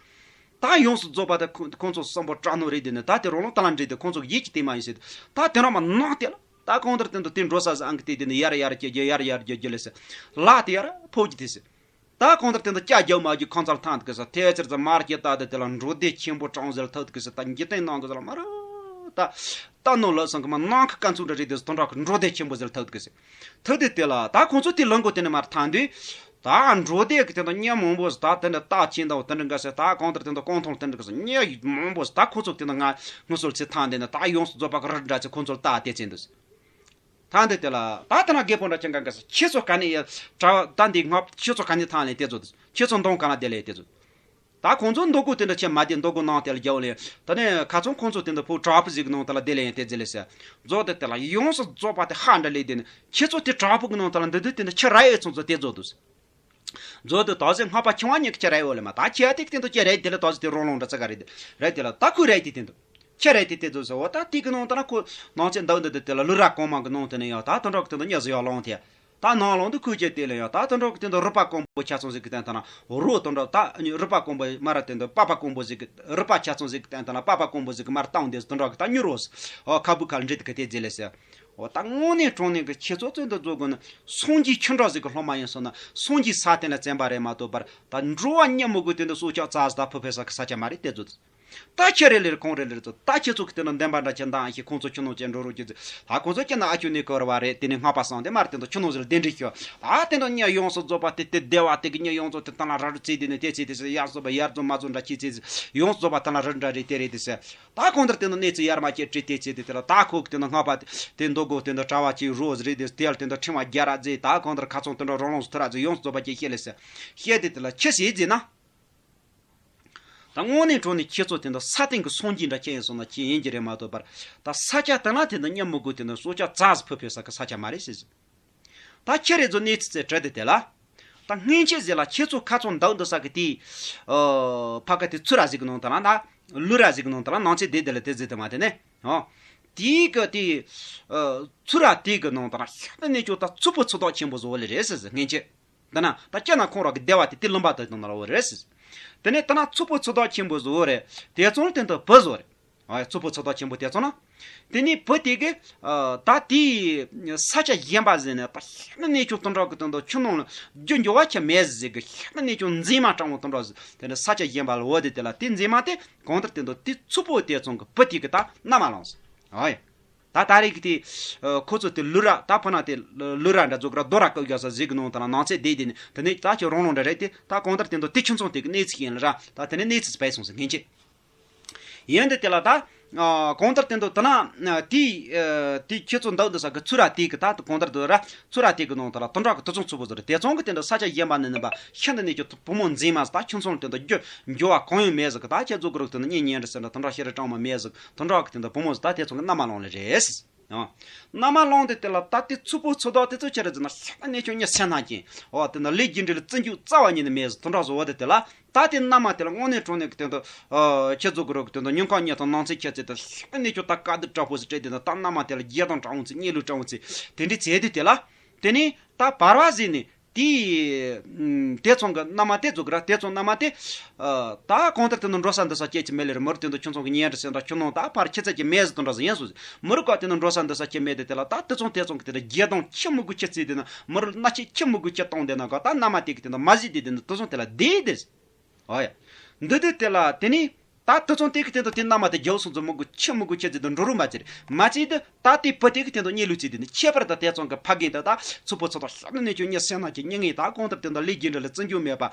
ད་ཡོངས་སུ་རྫོགས་པ་དེ་ཁོ་ཁོང་ཚོ་བསམ་པ་དྲག་ནོ་རེད་དེ་ནི་ད་དེ་རོང་ལུང་ད་ལ་འདྲེ་དེ་ཁོང་ཚོ་གི་ཡིད་ཀྱི་དེ་མ་ཡིན་ཟེར་ད་དེ་རང་མ་ནང་དེ་ལ། ད་གང་ལྟར་དེ་འདི་དེ་འགྲོ་ས་ཟ་ཨང་གི་དེ་དེ་ནི་ཡར་ཡར་སྐྱེ་རྒྱུ་ཡར་ཡར་རྒྱུ་རྒྱུ་ལས་ཟེར། ལ་དེ་ཡར་ཕོ་གི་དེ་ཟེར། ད་གང་ལྟར་དེ་འདི་སྐྱ་རྒྱུ་མ་རྒྱུ་ཁང་ཚར་ཐང་དེ་གི་ས་ཐེ་ཚེར་ཙམ་མར་སྐྱེ་ད་དེ་དེ་ལ་འགྲོ་སྡེ་ཆེན་པོ་གྲོང་ཟེར་ཐུག་དེ་གི་ས་ད་འཇིག་རྟེན་ནང་གི་ཟེར་ལ་མ་ར། ད་ད་ནོ་ལ་སང་གི་མ་ནང་གི་ཀ་ཚུགས་འདྲ་རེད་དེ་དོན་དག་གི་འགྲོ་སྡེ་ཆེན་པོ་ཟེར་ཐུག་དེ་གི་ས། ཐུག་དེ་དེ་ལ་ད་ཁོང་ཚོ་དེ་ལང་གོ་དེ་ནི་མར་ཐང་དུས། ད་འགྲོ་སྡེ་གི་དེ་འདྲ་མྱི་མང་པོ་ཟེར་ད་དེ་འདྲ་རྟགས་ཅན་དང་དེ་འདྲ་འགའ་ཟེར་ད་གང་ལྟར་དེ་འདྲ་རྐང་འཐུང་དེ་འདྲ་གི་ཟེར་མྱི་མང་པོ་ཟེར་ད་ཁོ་ཚོ་དེ་འདྲ་ང་ངུ་སོལ་ཚེ་ཐང་དེ་ནི་ད་ཡོངས་སུ་རྫོགས་པ་གི་རི་འདྲ་ཚེ་ཁོ་ཚོར་རྟགས་དེ་ཅན་དུ་ཟེར། ད་འདི་དེ་ལ་ད་དེ་ན་རྒད་པོ་འདྲ་ཅན་ག་འགའ་ཟེར་ཁྱེད་ཚོ་ག་ནས་ཡ་གྲྭ་བ་ད་འདི་ང་ཁྱེད་ཚོ་ག་ནས་ཐང་ལས་དེ་ཚོ་ཁྱེད་ཚོ་འདོང་ག་ན་དེ་ལས་དེ་ཚོ། ད་ཁོང་ཚོ་མདོ་སྒོ་དེ་འདྲ་ཆེ་མ་དེ་མདོ་སྒོ་ནང་དེ་ལ་རྒྱབ་ལས་ད་ནས་ཁ་ཚོང་ཁོང་ཚོ་དེ་འདྲ་ཕོ་དྲག་པོ་ཟིག་གི་ནང་དེ་ལ་དེ་ལས་ཡང་དེ་ཟེར་ལས་ཟེར། རྫོགས་དེ་དེ་ལ་ཡོངས་སུ་རྫོགས་པ་དེ་ཧ་འདྲ་ལས་དེ་ནི་ཁྱེད་ཚོ་དེ་དྲག་པོ་གི་ནང་དེ་ལ་འདི་དུས་དེ་འདྲ་ཁྱེད་ར་ཡོད་ཚོང་ཚོ་དེ་རྫོགས་འདུག་ཟེར། རྫོགས་དེ་དོགས་ཟེར་སྔགས་པ་ཆུང་བ་ཉིད་ཀྱི་ཁྱེད་ར་ཡོད་ལས་མ་ད་ཁྱེད་ཡ་དེ་གི་དེ་འདྲ་ཁྱེད་ར་ཡོད་དེ་ལ་དོགས་ཟེར་དེ་རོང་ལོང་འདྲ་ཚ་ག་རེད་དེ་རེད་དེ་ལ་ད་ཁོས་ར་ཡོད་དེ་དེ་འདྲ་ཁྱེད་ར་ཡོད་དེ་དེ་རྫོགས་ཟེར་འོ་ད་དེ་གི་ནང་དེ་ལ་ཁོ་ནང་ཆེན་འདུག་འདི་དེ་དེ་ལ་ལུ་ར་གོང་མ་གི་ནང་དེ་ནས་ཡང་ད་དེ་འདྲ་གི་དེ་འདྲ་ཉ་ཟེར་ཡག་ལོང་དེ། ད་ནང་ལོགས་འདི་ཁོས་ཀྱི་དེ་ལ་ཡང་ད་དེ་འདྲ་གི་དེ་འདྲ་རུ་པ་ཀོང་པོ་ཆ་ཚང་ཟིག་གི་སྟེང་དང་ན་རོ་དེ་འདྲ་ད་རུ་པ་ཀོང་པོ་མ་ར་དེ་འདྲ་པ་པ་ཀོང་པོ་ཟིག་གི་རུ་པ་ཆ་ཚང་ཟིག་གི་སྟེང་དང་ན་པ་པ་ཀོང་པོ་ཟིག་གི་མར་བཏང་དེ་དེ་འདྲ་གི་ད་མྱུར་རོ་ཨོ་ཁ་བུ་ཁ་ལ་འདྲེ་དེ་གི་དེ་རྗེས་ལས་ཟེར། ཨོ་ད་དངོས་གནས་དྲང་གནས་གི་ཁྱེད་ཚོ་ཚོས་འདི་བཟོ་དགོས་ན་སངས་རྒྱས་ཆོས་འབྲེལ་ཟིག་གི་སློབ་མ་ཡིན་སོང་ན་སངས་རྒྱས་ས་སྟེང་ལ་བཙན་པ་རེད་མ་གཏོགས་པར་ད་འགྲོ་བ་མྱི་མི་དགོས་དེ་འདྲ་སྲོག་ཆགས་རྩ་ཟ་ཕུ་ཕེ་ས་གི་ས་ཆ་མ་རེད་དེ་ཚོ། ད་ཁྱེད་རེ་ལེར་ཁོང་རེ་ལེར་ཚོ་ད་ཁྱེད་ཚོ་གི་དེ་ནང་བདེན་པ་འདྲ་ཁྱེད་འདང་ཞིག་ཁོང་ཚོ་ཁྱོད་ནང་ཅན་འགྲོ་རོགས་ཀྱི་ཚེ་ད་ཁོང་ཚོ་ཁྱེད་ནང་ཨ་ཁྱོད་ནས་གོ་ར་བ་རེད་དེ་ནས་སྔགས་པ་སང་དེ་མར་དེ་ཚོ་ཁྱོད་ནང་ཟེར་གདན་འདྲེན་ཤོག་ད་དེ་ནང་མྱི་ཡོངས་སུ་རྫོགས་པ་དེ་དེ་བདེ་བ་དེ་གི་མྱི་ཡོངས་རྫོགས་དེ་ད་ལ་ར་རུ་ཚེ་དེ་ནས་དེ་ཚེ་དེ་ཚེ་ཡར་རྫོགས་པ་ཡར་རྫོགས་མ་རྫོགས་འདྲ་ཁྱེད་ཚེ་ཡོངས་སུ་རྫོགས་པ་ད་ལ་རུ་འདྲ་རེད་དེ་རེད་དེ་ཚེ་ད་གང་ལྟར་དེ་ནང་གནས་ཚེ་ཡར་མ་ཁྱེད་བྲིས་དེ་ཚེ་དེ་དེ་ལ་ད་ཁོ་གི་དེ་ནང་སྔགས་པ་དེ་མདོ་སྒོ་དེ་ནང་གྲྭ་བ་ཅིག་རོ་རེད་དེ་དེ་ལ་དེ་ནང་ཕྲེང་བ་རྒྱ་ར་རྫས་ད་གང་ལྟར་ཁ་ཚོང་དེ་འདྲ་རོང་ལོང་སུ་ཐུ་ར་རྫས་ཡོངས་སུ་རྫོགས་པ་ཁྱེད་བཤད་ལས་ཟེར་བཤད་དེ་དེ་ལ་ཁྱེད་ཟེར་རྫས་ན། ད་དངོས་གནས་དྲང་གནས་ཁྱེད་ཚོ་དེ་འདྲ་ས་སྟེང་གི་སངས་རྒྱས་འདྲ་ཁྱེད་ཡིན་སོང་ན་ཁྱེད་ཡིན་གྱི་རེད་མ་གཏོགས་པར་ད་ས་ཆ་དེ་ན་དེ་འདྲ་མྱི་མི་དགོས་དེ་འདྲ་སྲོག་ཆགས་རྩ་ཟ་ཕུ་ཕེ་ས་གི་ས་ཆ་མ་རེད་ཟེར་ཟེར། ད་ཁྱེད་རེ་ཚོ་གནས་ཚུལ་ཚེ་བྲལ་དེ་དེ་ལ། ད་སྔན་ཆད་ཟེར་ལ་ཁྱེད་ཚོ་ཁ་ཚོང་འདག་འདི་ས་གི་དེ། ཕ་ག་དེ་ཚུ་ར་ཟིག་གི་ནང་དེ་ལ་ད་ལུ་ར་ཟིག་གི་ནང་དེ་ལ་ནང་ཚེ་དེ་དེ་ལ་དེ་ཟིག་དེ་མ་དེ་ནས་ཧོ། དེའི་གི་དེ། ཚུ་ར་དེ་གི་ནང་དེ་ལ་ཤ་ད་ནས་ཅོ་ད་ཚུ་པོ་ཚུ་དོག་ཆེན་པོ་བཟོ་ལེ་རེད་ཟེར་ཟེར་སྔན་ཆད། ད་ན་ད་སྐྱ་ན་ཁོང་ར་གི་བདེ་བ་དེ་དེ་ལུམ་པ་དེ་དང་ན་ར་བོ་རེད་ཟེར། དེ་ནས་ད་ན་ཚུ་པོ་ཚུ་དོག་ཆེན་པོ་བཟོ་རེད་དེ་ཚོང་དེ་འདི་བུ་བཟོ་རེད། ཨ་ཚུ་པོ་ཚུ་དོག་ཆེན་པོ་དེ་ཚོང་ན། དེ་ནས་བུ་དེ་གི་ད་དེའི་ས་ཆ་གཞན་པ་ཟེར་ནས་ད་ཤ་ན་ནས་ཅུང་དུང་འགྲོ་གི་དུང་དུ་ཆུ་ནང་ལ་རྒྱུ་འགྱུར་བ་ཆ་མེད་ཟེར་གི་ཤ་ན་ནས་ཅུང་འཛིན་མ་སྤྲང་བོ་དུང་འགྲོ་ཟེར་དེ་ནས་ས་ཆ་གཞན་པ་ལ་བོ་དེ་དེ་ལ་དེ་འཛིན་མ་དེ་གང་ལྟར་དེ་འདུག་དེ་ཚུ་པོ་དེ་ཚོང་གི་བུ་དེ་གི་ད་མནའ་མ་ལངས་ཟེར། ཨ་ཡ། ད་ད་རེས་ཀྱི་དེ། ཁོ་ཚོ་དེ་ལུ་ར་ད་ཕ་ན་དེ་ལུ་ར་འདྲ་ཛོ་ག་ར་རྡོ་ར་ཀ་ག་ས་ཟིག་གི་ནང་ད་ན་ནང་ཚེ་བསྡད་དེ་ནི་དེ་ནས་ད་ཁྱོད་རོང་ལོང་འདྲ་རེད་དེ་ད་གང་ལྟར་དེ་འདུག་དེ་ཁྱིམ་ཚང་དེ་གི་གནས་ཚུལ་ཡིན་ལ་ར་ད་དེ་ནས་གནས་ཚུལ་སྤེལ་སོང་ཟེར་ངན་ཆེ། ཡིན་དེ་དེ་ལ་ད། གང་ལྟར་དེ་འདུག་ད་ན་དེ། དེ་ཁྱེད་ཚོ་འདུག་འདུག་ས་གི་ཚུ་ར་དེ་གི་ད་གང་ལྟར་དུ་ར་ཚུ་ར་དེ་གི་ནང་ད་ལ་དུང་འགྲོ་གི་དུ་ཚང་ཚུ་བོ་ཟེར་དེ་ཚང་གི་དེ་འདུག་ས་ཆ་གཞན་པ་ནས་ནི་པ་ཤིན་ཏུ་ནས་ཀྱི་བུ་མོ་འཛིན་མ་ད་ཁྱིམ་ཚང་དེ་འདུག་རྒྱུ་འགྱུར་བ་གང་ཡང་མེད་ཟེར་གི་ད་ཁྱེད་ཚོ་གི་རུག་དེ་འདུག་གཉེན་ཉེ་འདྲ་ཟེར་འདྲ་དུང་འགྲོ་ཤེས་ར་གྲངས་མ་མེད་ཟེར་གི་དུང་འགྲོ་གི་དེ་འདུག་བུ་མོ་ཟེར་ད་དེ་ཚང་གི་མནའ་མ་ལོང་ལེ་རེད། ཨ། མནའ་མ་ལོང་དེ་དེ་ལ་ད་དེ་ཚུ་པོ་ཚུ་དོག་དེ་ཚོ་ཁྱེད་རེ་ཟེར་ན་ཤ་ན་ནས་ཁྱོད་ཉི་སེ་ན་ཀྱིན། འོ་དེ་ན་ལས་རྒྱུ་འབྲས་ལ་བརྩི་འཇུག་རྩ་བ་ཉིད་ནས་མེད་ཟེར་དུང་འགྲོ་བཟོ་བ་དེ་དེ་ལ་ད་དེ་མནའ་མ་དེ་ལ་དངོས་གནས་དྲང་གནས་ཀྱི་དོན་དུ། ཁྱེད་ཚོ་གི་རོགས་ཀྱི་དོན་དུ་ཉིན་གང་ཉིན་དང་ནང་ཚེ་ཁྱེད་ཚེ་དེ་ཤ་ན་ནས་ཁྱོད་ད་དཀའ་སྡུག་དྲག་པོ་ཟེར་སྤྲད་དེ་ན་ད་མནའ་མ་དེ་ལ་རྒྱལ་དང་དྲག་འོང་ཚེ་གཉེན་ལུས་དྲག་འོང་ཚེ་དེ་འདྲའི་ཚེ་དེ་དེ་ལ། དེ་ནས་ད་བར་བ་ཟེར་ནས། དེ། དེ་ཚང་གི་མནའ་མ་དེ་ཚོ་གི་ར་དེ་ཚང་མནའ་མ་དེ། ད་གང་ལྟར་དེ་ནི་འགྲོ་ས་འདི་ས་སྐྱེ་ཅི་མེད་ལེར་མུར་དེ་འདི་ཁྱོད་ཚང་གི་ཉེ་འདྲ་སེ་འདྲ་ཁྱོད་ནང་ད་ཕར་ཁྱི་ཚ་ཅི་མེད་ཟེར་དུ་འདྲ་ཟེར་ཡིན་སོ། མུར་ཀ་དེ་ནི་འགྲོ་ས་འདི་ས་སྐྱེ་མེད་དེ་དེ་ལ་ད་དེ་ཚང་དེ་ཚང་གི་དེ་འདྲ་རྒྱལ་དང་ཁྱི་མི་དགོས་ཁྱི་ཚེ་དེ་ན་མུར་སྣ་ཆེ་ཁྱི་མི་དགོས་ཁྱི་གཏོང་དེ་ན་ག་ད་མནའ་མ་དེ་གི་དེ་འདྲ་མ་ཟིག་དེ་དེ་ནི་དེ་ཚང་དེ་ལ་བསྡད་དེ། ཨོ་ཡ། འདི་དེ་དེ་ལ་དེ་ནི། ད་དེ་ཚང་དེ་གི་སྟེང་དུ་དེ་མནའ་མ་དེ་རྒྱལ་སོང་ཚོ་མི་དགོས་ཁྱི་མི་དགོས་ཁྱི་ཚེ་དེ་འགྲོ་རུ་མ་ཚེ་རེད། མ་ཚེ་དེ་ད་དེ་བུ་དེ་གི་སྟེང་དུ་གཉེན་ལུས་ཚེ་དེ་ནི་ཁྱད་པར་དུ་དེ་ཚང་གི་ཕ་རྒན་དེ་ད་ཚུ་པོ་ཚུ་དོག་ཤ་ན་ནས་ཁྱོད་ཉི་སེ་ན་ཀྱི་སྙིང་ངེ་ད་གང་ལྟར་དེ་འདྲ་ལས་རྒྱུ་འབྲས་ལ་བརྩི་འཇོག་མེད་པ།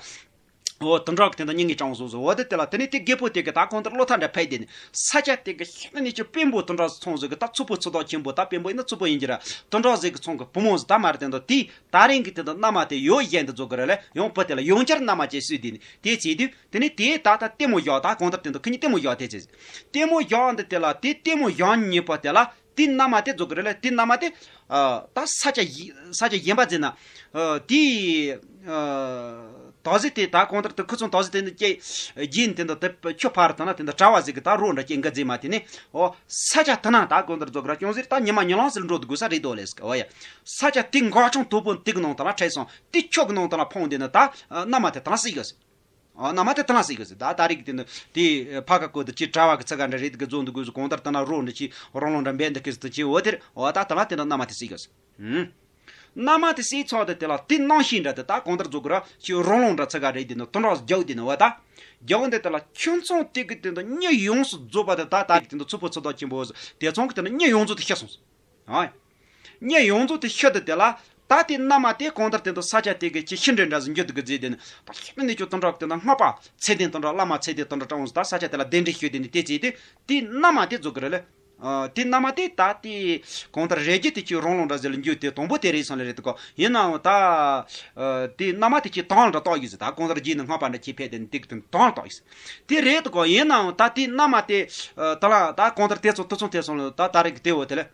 འོ་དུང་འགྲོ་གི་དེ་འདྲ་སྙིང་ངེ་སྤྲང་བཟོ་བཟོ་འོ་དེ་དེ་ལ་དེ་ནི་དེ་རྒད་པོ་དེ་གི་ད་གང་ལྟར་བློ་ཐག་འདྲ་ཕེ་དེ་ནི་ས་ཆ་དེ་གི་ཤ་ན་ནས་ཁྱོད་དཔོན་པོ་དུང་འགྲོ་ཚོང་ཟོ་གི་ད་ཚུ་པོ་ཚུ་དོག་ཆེན་པོ་ད་དཔོན་པོ་ཡིན་ན་ཚུ་པོ་ཡིན་གྱི་ར་དུང་འགྲོ་ཟེ་གི་ཚང་གི་བུ་མོ་ཟེ་ད་མ་རེད་དེ་འདྲ་དེ། ད་རིང་གི་དེ་འདྲ་མནའ་མ་དེ་ཡོད་གཞན་དུ་འཛུགས་གི་རེད་ལ་ཡང་བུ་དེ་ལ་ཡང་བསྐྱར་མནའ་མ་བཅས་སུས་དེ་ནི་དེ་བྱས་དུས་དེ་ནི་དེ་ད་ལྟ་ལྟད་མོ་བཞག་ད་གང་ལྟར་དེ་འདྲ་ཁི་གཉིས་ལྟད་མོ་བཞག་དེ་བྱས། ལྟད་མོ་བཞག་འདི་དེ་ལ་དེ་ལྟད་མོ་བཞག་གཉིས་པོ་དེ་ལ་དེ་མནའ་མ་དེ་འཛུགས་གི་རེད་ལ་དེ་མནའ་མ་དེ། ད་ས་ཆ་ཡི་ས་ཆ་གཞན་པ་ཟེར་ན། དེ། དག་ཟིག་དེ་ད་གང་ལྟར་དུ་ཁུ་ཚོང་དག་ཟིག་དེ་ནི་ཀྱེ་རྒྱུན་དེ་འདི་དེ་ཁྱོད་ཕར་དང་ན་དེ་འདི་གྲྭ་བ་ཟིག་གི་ད་རོ་འདྲ་ཀྱེ་འགའ་ཟིག་མ་དེ་ནི་ཨོ་ས་ཆ་དེ་ན་ད་གང་ལྟར་རྫོགས་ར་ཅུང་ཟིག་ད་ཉི་མ་ཉི་ལང་ཟིག་འགྲོ་དགོས་ས་རེད་དོ་ལས་ཟིག་ཨོ་ཡ། ས་ཆ་དེ་འགག་ཆུང་དོ་པོ་དེ་གི་ནང་དང་ལ་ཁྲལ་སོང་དེ་ཁྱོད་གི་ནང་དང་ལ་ཕོང་དེ་ནི་ད་མནའ་མ་དེ་དང་ལ་སྲིད་གི་ཟིག་ཨོ་མནའ་མ་དེ་དང་ལ་སྲིད་གི་ཟིག་ད་ད་རིག་དེ་ནི་དེ་ཕ་ག་གོ་དེ་ཅི་གྲྭ་བ་གི་ཚ་ག་འདྲ་རེད་གི་རྫོང་འདུག་གི་ཟིག་གང་ལྟར་དང་ན་རོ་འདྲ་ཅི་རོང་ལོང་འདྲ་འབད་འདུག་གི་ཟིག་དེ་ཅི་འོ་དེར་ཨོ་ད་དང་ལ་དེ་ནི་མནའ་མ་དེ་སྲིད་གི་ཟིག་ཨུམ། མནའ་མ་དེ་སྲིད་ཚོགས་དེ་དེ་ལ་དེ་ནང་བཞིན་འདྲ་དེ་ད་གང་ལྟར་རྫོགས་གི་ར་ཅི་རོང་ལོང་འདྲ་ཚ་ག་རེད་དེ་ནི་དུང་རག་རྒྱག་དེ་ནི་བ་ད། རྒྱག་འདི་དེ་ལ་ཁྱིམ་ཚང་དེ་གི་དེ་འདི་མྱི་ཡོངས་སུ་རྫོགས་པ་དེ་ད་ད་གི་དེ་འདི་ཚུ་པོ་ཚུ་དག་ཆེན་པོ་དེ་ཚང་གི་དེ་འདི་མྱི་ཡོངས་རྫོགས་དེ་ཤི་སོང་ཟེར། ཨ། མྱི་ཡོངས་རྫོགས་དེ་ཤི་དེ་དེ་ལ་ད་དེ་མནའ་མ་དེ་གང་ལྟར་དེ་འདི་ས་ཆ་དེ་གི་ཅི་ཤི་འདྲེ་འདྲ་ཟིག་འགྱུར་དེ་གི་རྫས་དེ་ནི་ད་ཤི་ནི་ཅོ་དུང་རག་དེ་འདི་སྔགས་པ་ཚེ་བརྟན་དུང་རག་བླ་མ་ཚེ་བརྟན་དུང་རག་གྲངས་སུ་ད་ས་ཆ་དེ་ལ་གདན་འདྲེན་ཞུས་དེ་ནི་དེ་རྫས་དེ་དེ་མནའ་མ་དེ་རྫོགས་གི་རེད་ལེ། ཨ། དེ་མནའ་མ་དེ་ད་དེ་གང་ལྟར་རེ་རྒྱུ་དེ་ཅིག་རོང་ལོང་འདྲ་ཟེར་ལ་འགྱུར་དེ་དང་པོ་དེ་རེད་སོང་ལེ་རེད་དོ་གོ། ཡིན་ནའང་ད་ཨ། དེ་མནའ་མ་དེ་ཅིག་དང་ལ་བཏགས་ཡོད་ཟེར། ད་གང་ལྟར་རྗེས་ནི་སྔགས་པ་འདྲ་ཅིག་ཕེབས་དེ་དེ་གི་དང་ལ་བཏགས་ཡོད་ཟེར། དེ་རེད་དོ་གོ། ཡིན་ནའང་ད་དེ་མནའ་མ་དེ་ཨ། ད་ལ་ད་གང་ལྟར་དེ་ཚོ་དེ་ཚོ་དེ་སོང་ལ་ད་ད་རེད་གི་དེ་འོ་དེ་ལེ།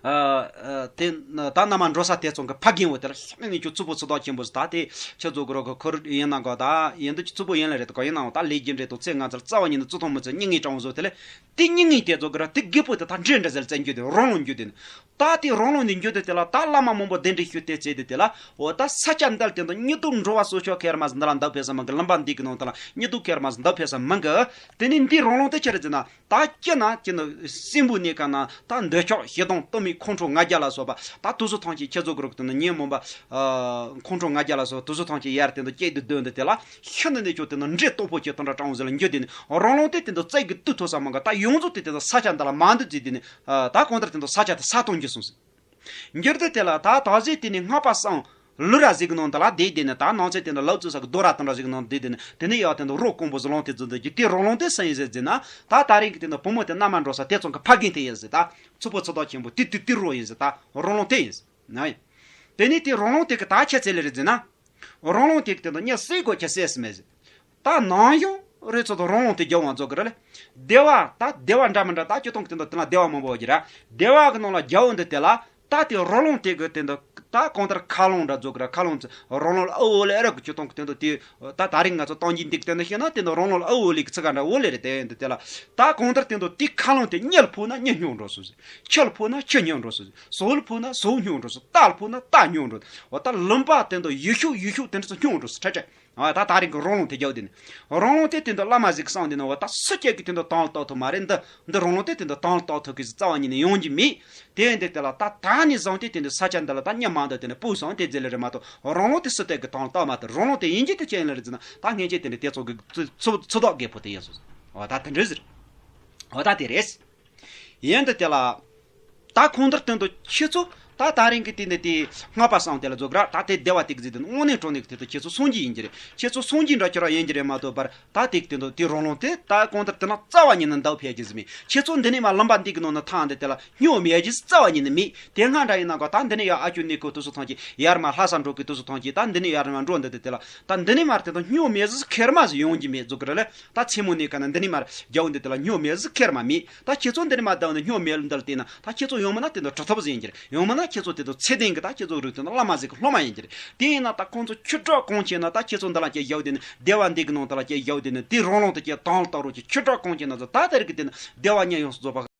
ཨ། ཨ། དེ་ད་མནའ་མ་འགྲོ་ས་དེ་ཚོ་གི་ཕ་རྒན་འོ་དེ་ལ་ཤ་ནི་ཅུ་ཚུ་པོ་ཚུ་དག་ཆེན་པོ་ཟེར། ད་དེ་ཁྱེད་ཚོ་གི་རོགས་གི་ཁུར་ཡིན་ན་གོ། ད་ཡིན་དུ་ཅི་ཚུ་པོ་ཡིན་ལེ་རེད་དོ་གོ། ཡིན་ནའང་ད་ལས་རྒྱུ་འདྲེ་དང་ཚེ་ང་ཚར་རྩ་བ་ཉིད་ནི་བརྩི་མཐོང་མི་ཚེ་སྙིང་ངེ་དྲང་བཟོ་དེ་ལེ། དེ་སྙིང་ངེ་དེ་ཚོ་གི་ར་དེ་རྒད་པོ་དེ་ད་འདྲེ་འདྲ་ཟེར་བཙན་རྒྱུ་དེ་རོང་ལོང་རྒྱུ་དེ་ནི། ད་དེ་རོང་ལོང་ནས་རྒྱུ་དེ་དེ་ལ་ད་བླ་མ་མང་པོ་གདན་འདྲེན་ཞུས་ཏེ་བྱས་དེ་དེ་ལ་འོ་ད་ས་ཆ་འདི་ལ་དེ་འདི་མྱི་དུག་འགྲོ་བ་སོ་ཆོག་ཁེར་མ་ཟིན་འདི་ལ་འདབ་ཕེ་ས་མང་གི། ལམ་པ་འདི་གི་ནང་དུ་ལ་མྱི་དུག་ཁེར་མ་ཟིན་འདབ་ཕེ་ས་མང་གི། དེ་ནི་འདི་རོང་ལོང་དེ་ཆི་རེད་ཟེར་ན། ད་སྐྱེ་ན་སྐྱེ་ན་སྲིན་བུ་གནས་ཀ་ན་ད་འདོད་ཆགས་ཞེ་སྡང་གཏི་མུག་ཁོང་ཁྲོ་ང་རྒྱལ་ལ་སོགས་པ་ད་དུ་སུ་ཐང་ཆེ་ཁྱེད་ཚོ་གི་རོགས་དེ་ནི་ཉེ་མོ་པ། ཨ། ཁོང་ཁྲོ་ང་རྒྱལ་ལ་སོགས་དུ་སུ་ཐང་ཆེ་ཡར་དེ་འདི་སྐྱེ་དུ་སྡོད་འདི་དེ་ལ་ཤི་ནི་ནི་ཆོ་དེ་ནི་འདྲེ་ལྟོགས་པོ་ཆེ་དང་འདྲ་སྤྲང་བོ་ཟེར་ལ་འགྱུར་དེ་ནི་རོང་ལོང་དེ་དེ་འདི་རྩ་གི་དུ་ཐོ་ས་མང་ག་ད་ཡོངས་རྫོགས་དེ་དེ་འདི་ས་ཆ་འདི་ལ་མ་འདུ་ཟེར་དེ་ནི། ཨ། ད་གང་ལྟར་དེ་འདི་ས་ཆ་དེ་ས་སྟོང་འགྱུར་སོང་ཟེར། འགྱུར་དུ་དེ་ལ་ད་དག་ཟིག་དེ་ནི་སྔགས་པ་སང་ལུ་ར་ཟིག་གི་ནང་དུ་ལ་བསྡད་དེ་ནི་ད་ནང་ཚེ་དེ་ནི་ལག་བཙུགས་ས་གི་རྡོ་ར་དང་འདྲ་ཟིག་གི་ནང་བསྡད་དེ་ནི་དེ་ནི་ཡག་དེ་ནི་རོ་ཀོང་པོ་ཟི་ལོང་དེ་བཙུགས་འདུག་གི། དེ་རོང་ལོང་དེ་སུ་ཡིན་ཟེར་ཟེར་ན་ད་ད་རིང་གི་དེ་ནི་བུ་མོ་དེ་མནའ་མ་འགྲོ་ས་དེ་ཚང་གི་ཕ་རྒན་དེ་ཡིན་ཟེར། ད་ཚུ་པོ་ཚུ་དག་ཆེན་པོ་དེ་དེ་དེ་རོ་ཡིན་ཟེར། ད་རོང་ལོང་དེ་ཡིན་ཟེར་ན་ཡིན། དེ་ནི་དེ་རོང་ལོང་དེ་གི་ད་ཁྱད་ཚད་ལས་རེད་ཟེར་ན། རོང་ལོང་དེ་གི་དེ་ནི་གཉིད་སད་དགོས་ཁྱད་སད་སི་མེད་ཟེར། ད་ནང་ཡོང་རེ་ཚོ་དང་རོང་ལོང་དེ་རྒྱབ་དབང་རྫོགས་གི་རེད་ལེ། སྡེ་བ་ད་སྡེ་བ་འདྲ་མི་འདྲ་ད་སྤྱི་སྟོང་གི་དེ་འདི་དེ་ན་སྡེ་བ་མང་པོ་ཡོད་ཀྱི་ར། སྡེ་བ་གི་ནང་ལ་རྒྱབ་དབང་འདི་དེ་ལ་ད་དེ་རོང་ལོང་དེ་གི་དེ་འདི་ད་གང་ལྟར་མཁར་ལོང་འདྲ་རྫོགས་གི་ར། མཁར་ལོང་ཚོ་རོང་ལོང་ལ་ཨ་འོ་ལེ་ཨ་ར་གི་སྤྱི་སྟོང་གི་དེ་འདི་དེ་ད་ད་རིང་ང་ཚོ་སྟོང་གི་འདི་གི་དེ་འདི་ཤེས་ན་དེ་འདི་རོང་ལོང་ལ་ཨ་འོ་ལེ་གི་ཚིག་ག་འདྲ་འོ་ལེ་རེད། དེ་འདི་དེ་ལ་ད་གང་ལྟར་དེ་འདི་དེ་མཁར་ལོང་དེ་གཉིད་ལ་ཕུག་ན་གཉིད་སྙོམས་འགྲོ་སོ་ཟེར། ཆུ་ལ་ཕུག་ན་ཆུ་སྙོམས་འགྲོ་སོ་ཟེར། ཟོག་ལ་ཕུག་ན་ཟོག་སྙོམས་འགྲོ་སོ། རྟ་ལ་ཕུག་ན་རྟ་སྙོམས་འགྲོ། འོ་ད་ལུང་པ་དེ་འདི་ཡུལ་ཤུལ་ཡུལ་ཤུལ་དེ་འདྲ་ཚོ་སྙོམས་འགྲོ་སོ་ཁྲ་ཁྲ། ཨ། ད་ད་རིང་གི་རོང་ལོང་དེ་རྒྱབ་དེ་ནི། རོང་ལོང་དེ་དེ་འདི་བླ་མ་ཟིག་གསང་དེ་ནི་འོ་ད་སུ་སྐྱེ་གི་དེ་འདི་དང་ལ་བཏགས་ཐུབ་མ་རེད། འདི་འདི་རོང་ལོང་དེ་དེ་འདི་དང་ལ་བཏགས་ཐུབ་གི་རྩ་བ་ཉིད་ནས་ཡོང་གི་མེད། དེ་འདི་དེ་ལ་ད་ད་ནི་བཟང་དེ་དེ་འདི་ས་ཆ་འདི་ལ་ད་ཉམས་མ་འདི་དེ་ནི་སྤུ་སང་དེ་རྫས་ལ་རེད་མ་གཏོགས་རོང་ལོང་དེ་སུ་སྟེ་གི་དང་ལ་བཏགས་མ་ཐུབ། རོང་ལོང་དེ་ཡིན་གྱི་དེ་ཅན་ལ་རེད་ཟེར་ན་ད་སྔན་ཆད་དེ་འདི་དེ་ཚོ་གི་ཚུ་ཚུ་ཚུ་དག་རྒད་པོ་དེ་ཡིན་སོ། འོ་ད་དེ་འདྲ་ཟེར། འོ་ད་དེ་རེད། ཡིན་དུ་དེ་ལ། ད་གང་ལྟར་དོན་དུ་ཁྱེད་ཚོ་ད་ད་རིང་གི་དེ་འདི་དེ་སྔགས་པ་སང་དེ་ལ་རྫོགས་ར། ད་དེ་སྡེ་བ་དེ་གི་ཟིག་དེ་དངོས་གནས་དྲང་གནས་ཀྱི་དེ་དུ་ཁྱེད་ཚོ་སངས་རྒྱས་ཡིན་གྱི་རེད། ཁྱེད་ཚོ་སངས་རྒྱས་འདྲ་ཁྱོད་ར་ཡིན་གྱི་རེད་མ་གཏོགས་པར་ད་དེ་གི་དེ་འདི་དེ་རོང་ལོང་དེ་ད་གང་ལྟར་དེ་ན་རྩ་བ་ཉིད་ནས་འདབ་ཕལ་གྱི་ཟིག་མེད། ཁྱེད་ཚོ་འདི་ནས་མ་ལུང་པ་འདི་གི་ནང་ན་ཐང་འདི་དེ་ལ་སྙོམས་ཡས་ཀྱི་རྩ་བ་ཉིད་ནས་མེད། དེ་སྔ་འདྲ་ཡིན་ན་གོ་ད་འདི་ནས་ཡར་ཨ་ཅོ་ནི་ཁོ་དུ་སུ་ཐང་གྱི་ཡར་མ་ལྷ་ས་འགྲོ་གི་དུ་སུ་ཐང་གྱི་ད་འདི་ནས་ཡར་མ་འགྲོ་འདི་དེ་དེ་ལ། ད་འདི་ནས་མར་དེ་དང་སྙོམས་མེད་ཟིག་ཁེར་མ་ཟིག་ཡོང་གི་མེད་ཟུག་གི་རེད་ལེ། ད་མཚན་མོ་ནས་ག་ན་འདི་ནས་མར་རྒྱབ་འདི་དེ་ལ་སྙོམས་མེད་ཟིག་ཁེར་མ་མེད། ད་ཁྱེད་ཚོ་འདི་ནས་མར་བསྡད་ནས་སྙོམས་མེད་འདི་ལ་བལྟས་ན་ད་ཁྱེད་ཚོ་ཡོང་མིན་ན་དེ་འདི་གྲུབ་ཐོབ་ཟིག་ཡིན་གྱི་རེད། ཡོང་མིན་ན་ཁྱེད་ཚོ་དེ་དང་ཚེ་བརྟན་གྱི་ད་ཁྱེད་ཚོ་རིགས་དེ་ནི་བླ་མ་ཟིག་གི་སློབ་མ་ཡིན་གྱི་རེད། དེ་ཡིན་ན་ད་ཁོང་ཚོ་ཁྱོད་སྐྲག་གང་བྱས་ན་ད་ཁྱེད་ཚོ་འདི་ལ་ཁྱེད་རྒྱབ་དེ་ནི་སྡེ་བ་འདི་གི་ནང་དེ་ལ་ཁྱེད་རྒྱབ་དེ་ནི་དེ་རོང་ལོང་དེ་ཁྱེད་དང་ལ་བཏགས་རོགས་ཀྱི་ཁྱོད་སྐྲག་གང་བྱས་ན་ད་ད་རིགས་དེ་ནི་སྡེ་བ་གཉིས་ཡོངས་སུ་རྫོགས་པ།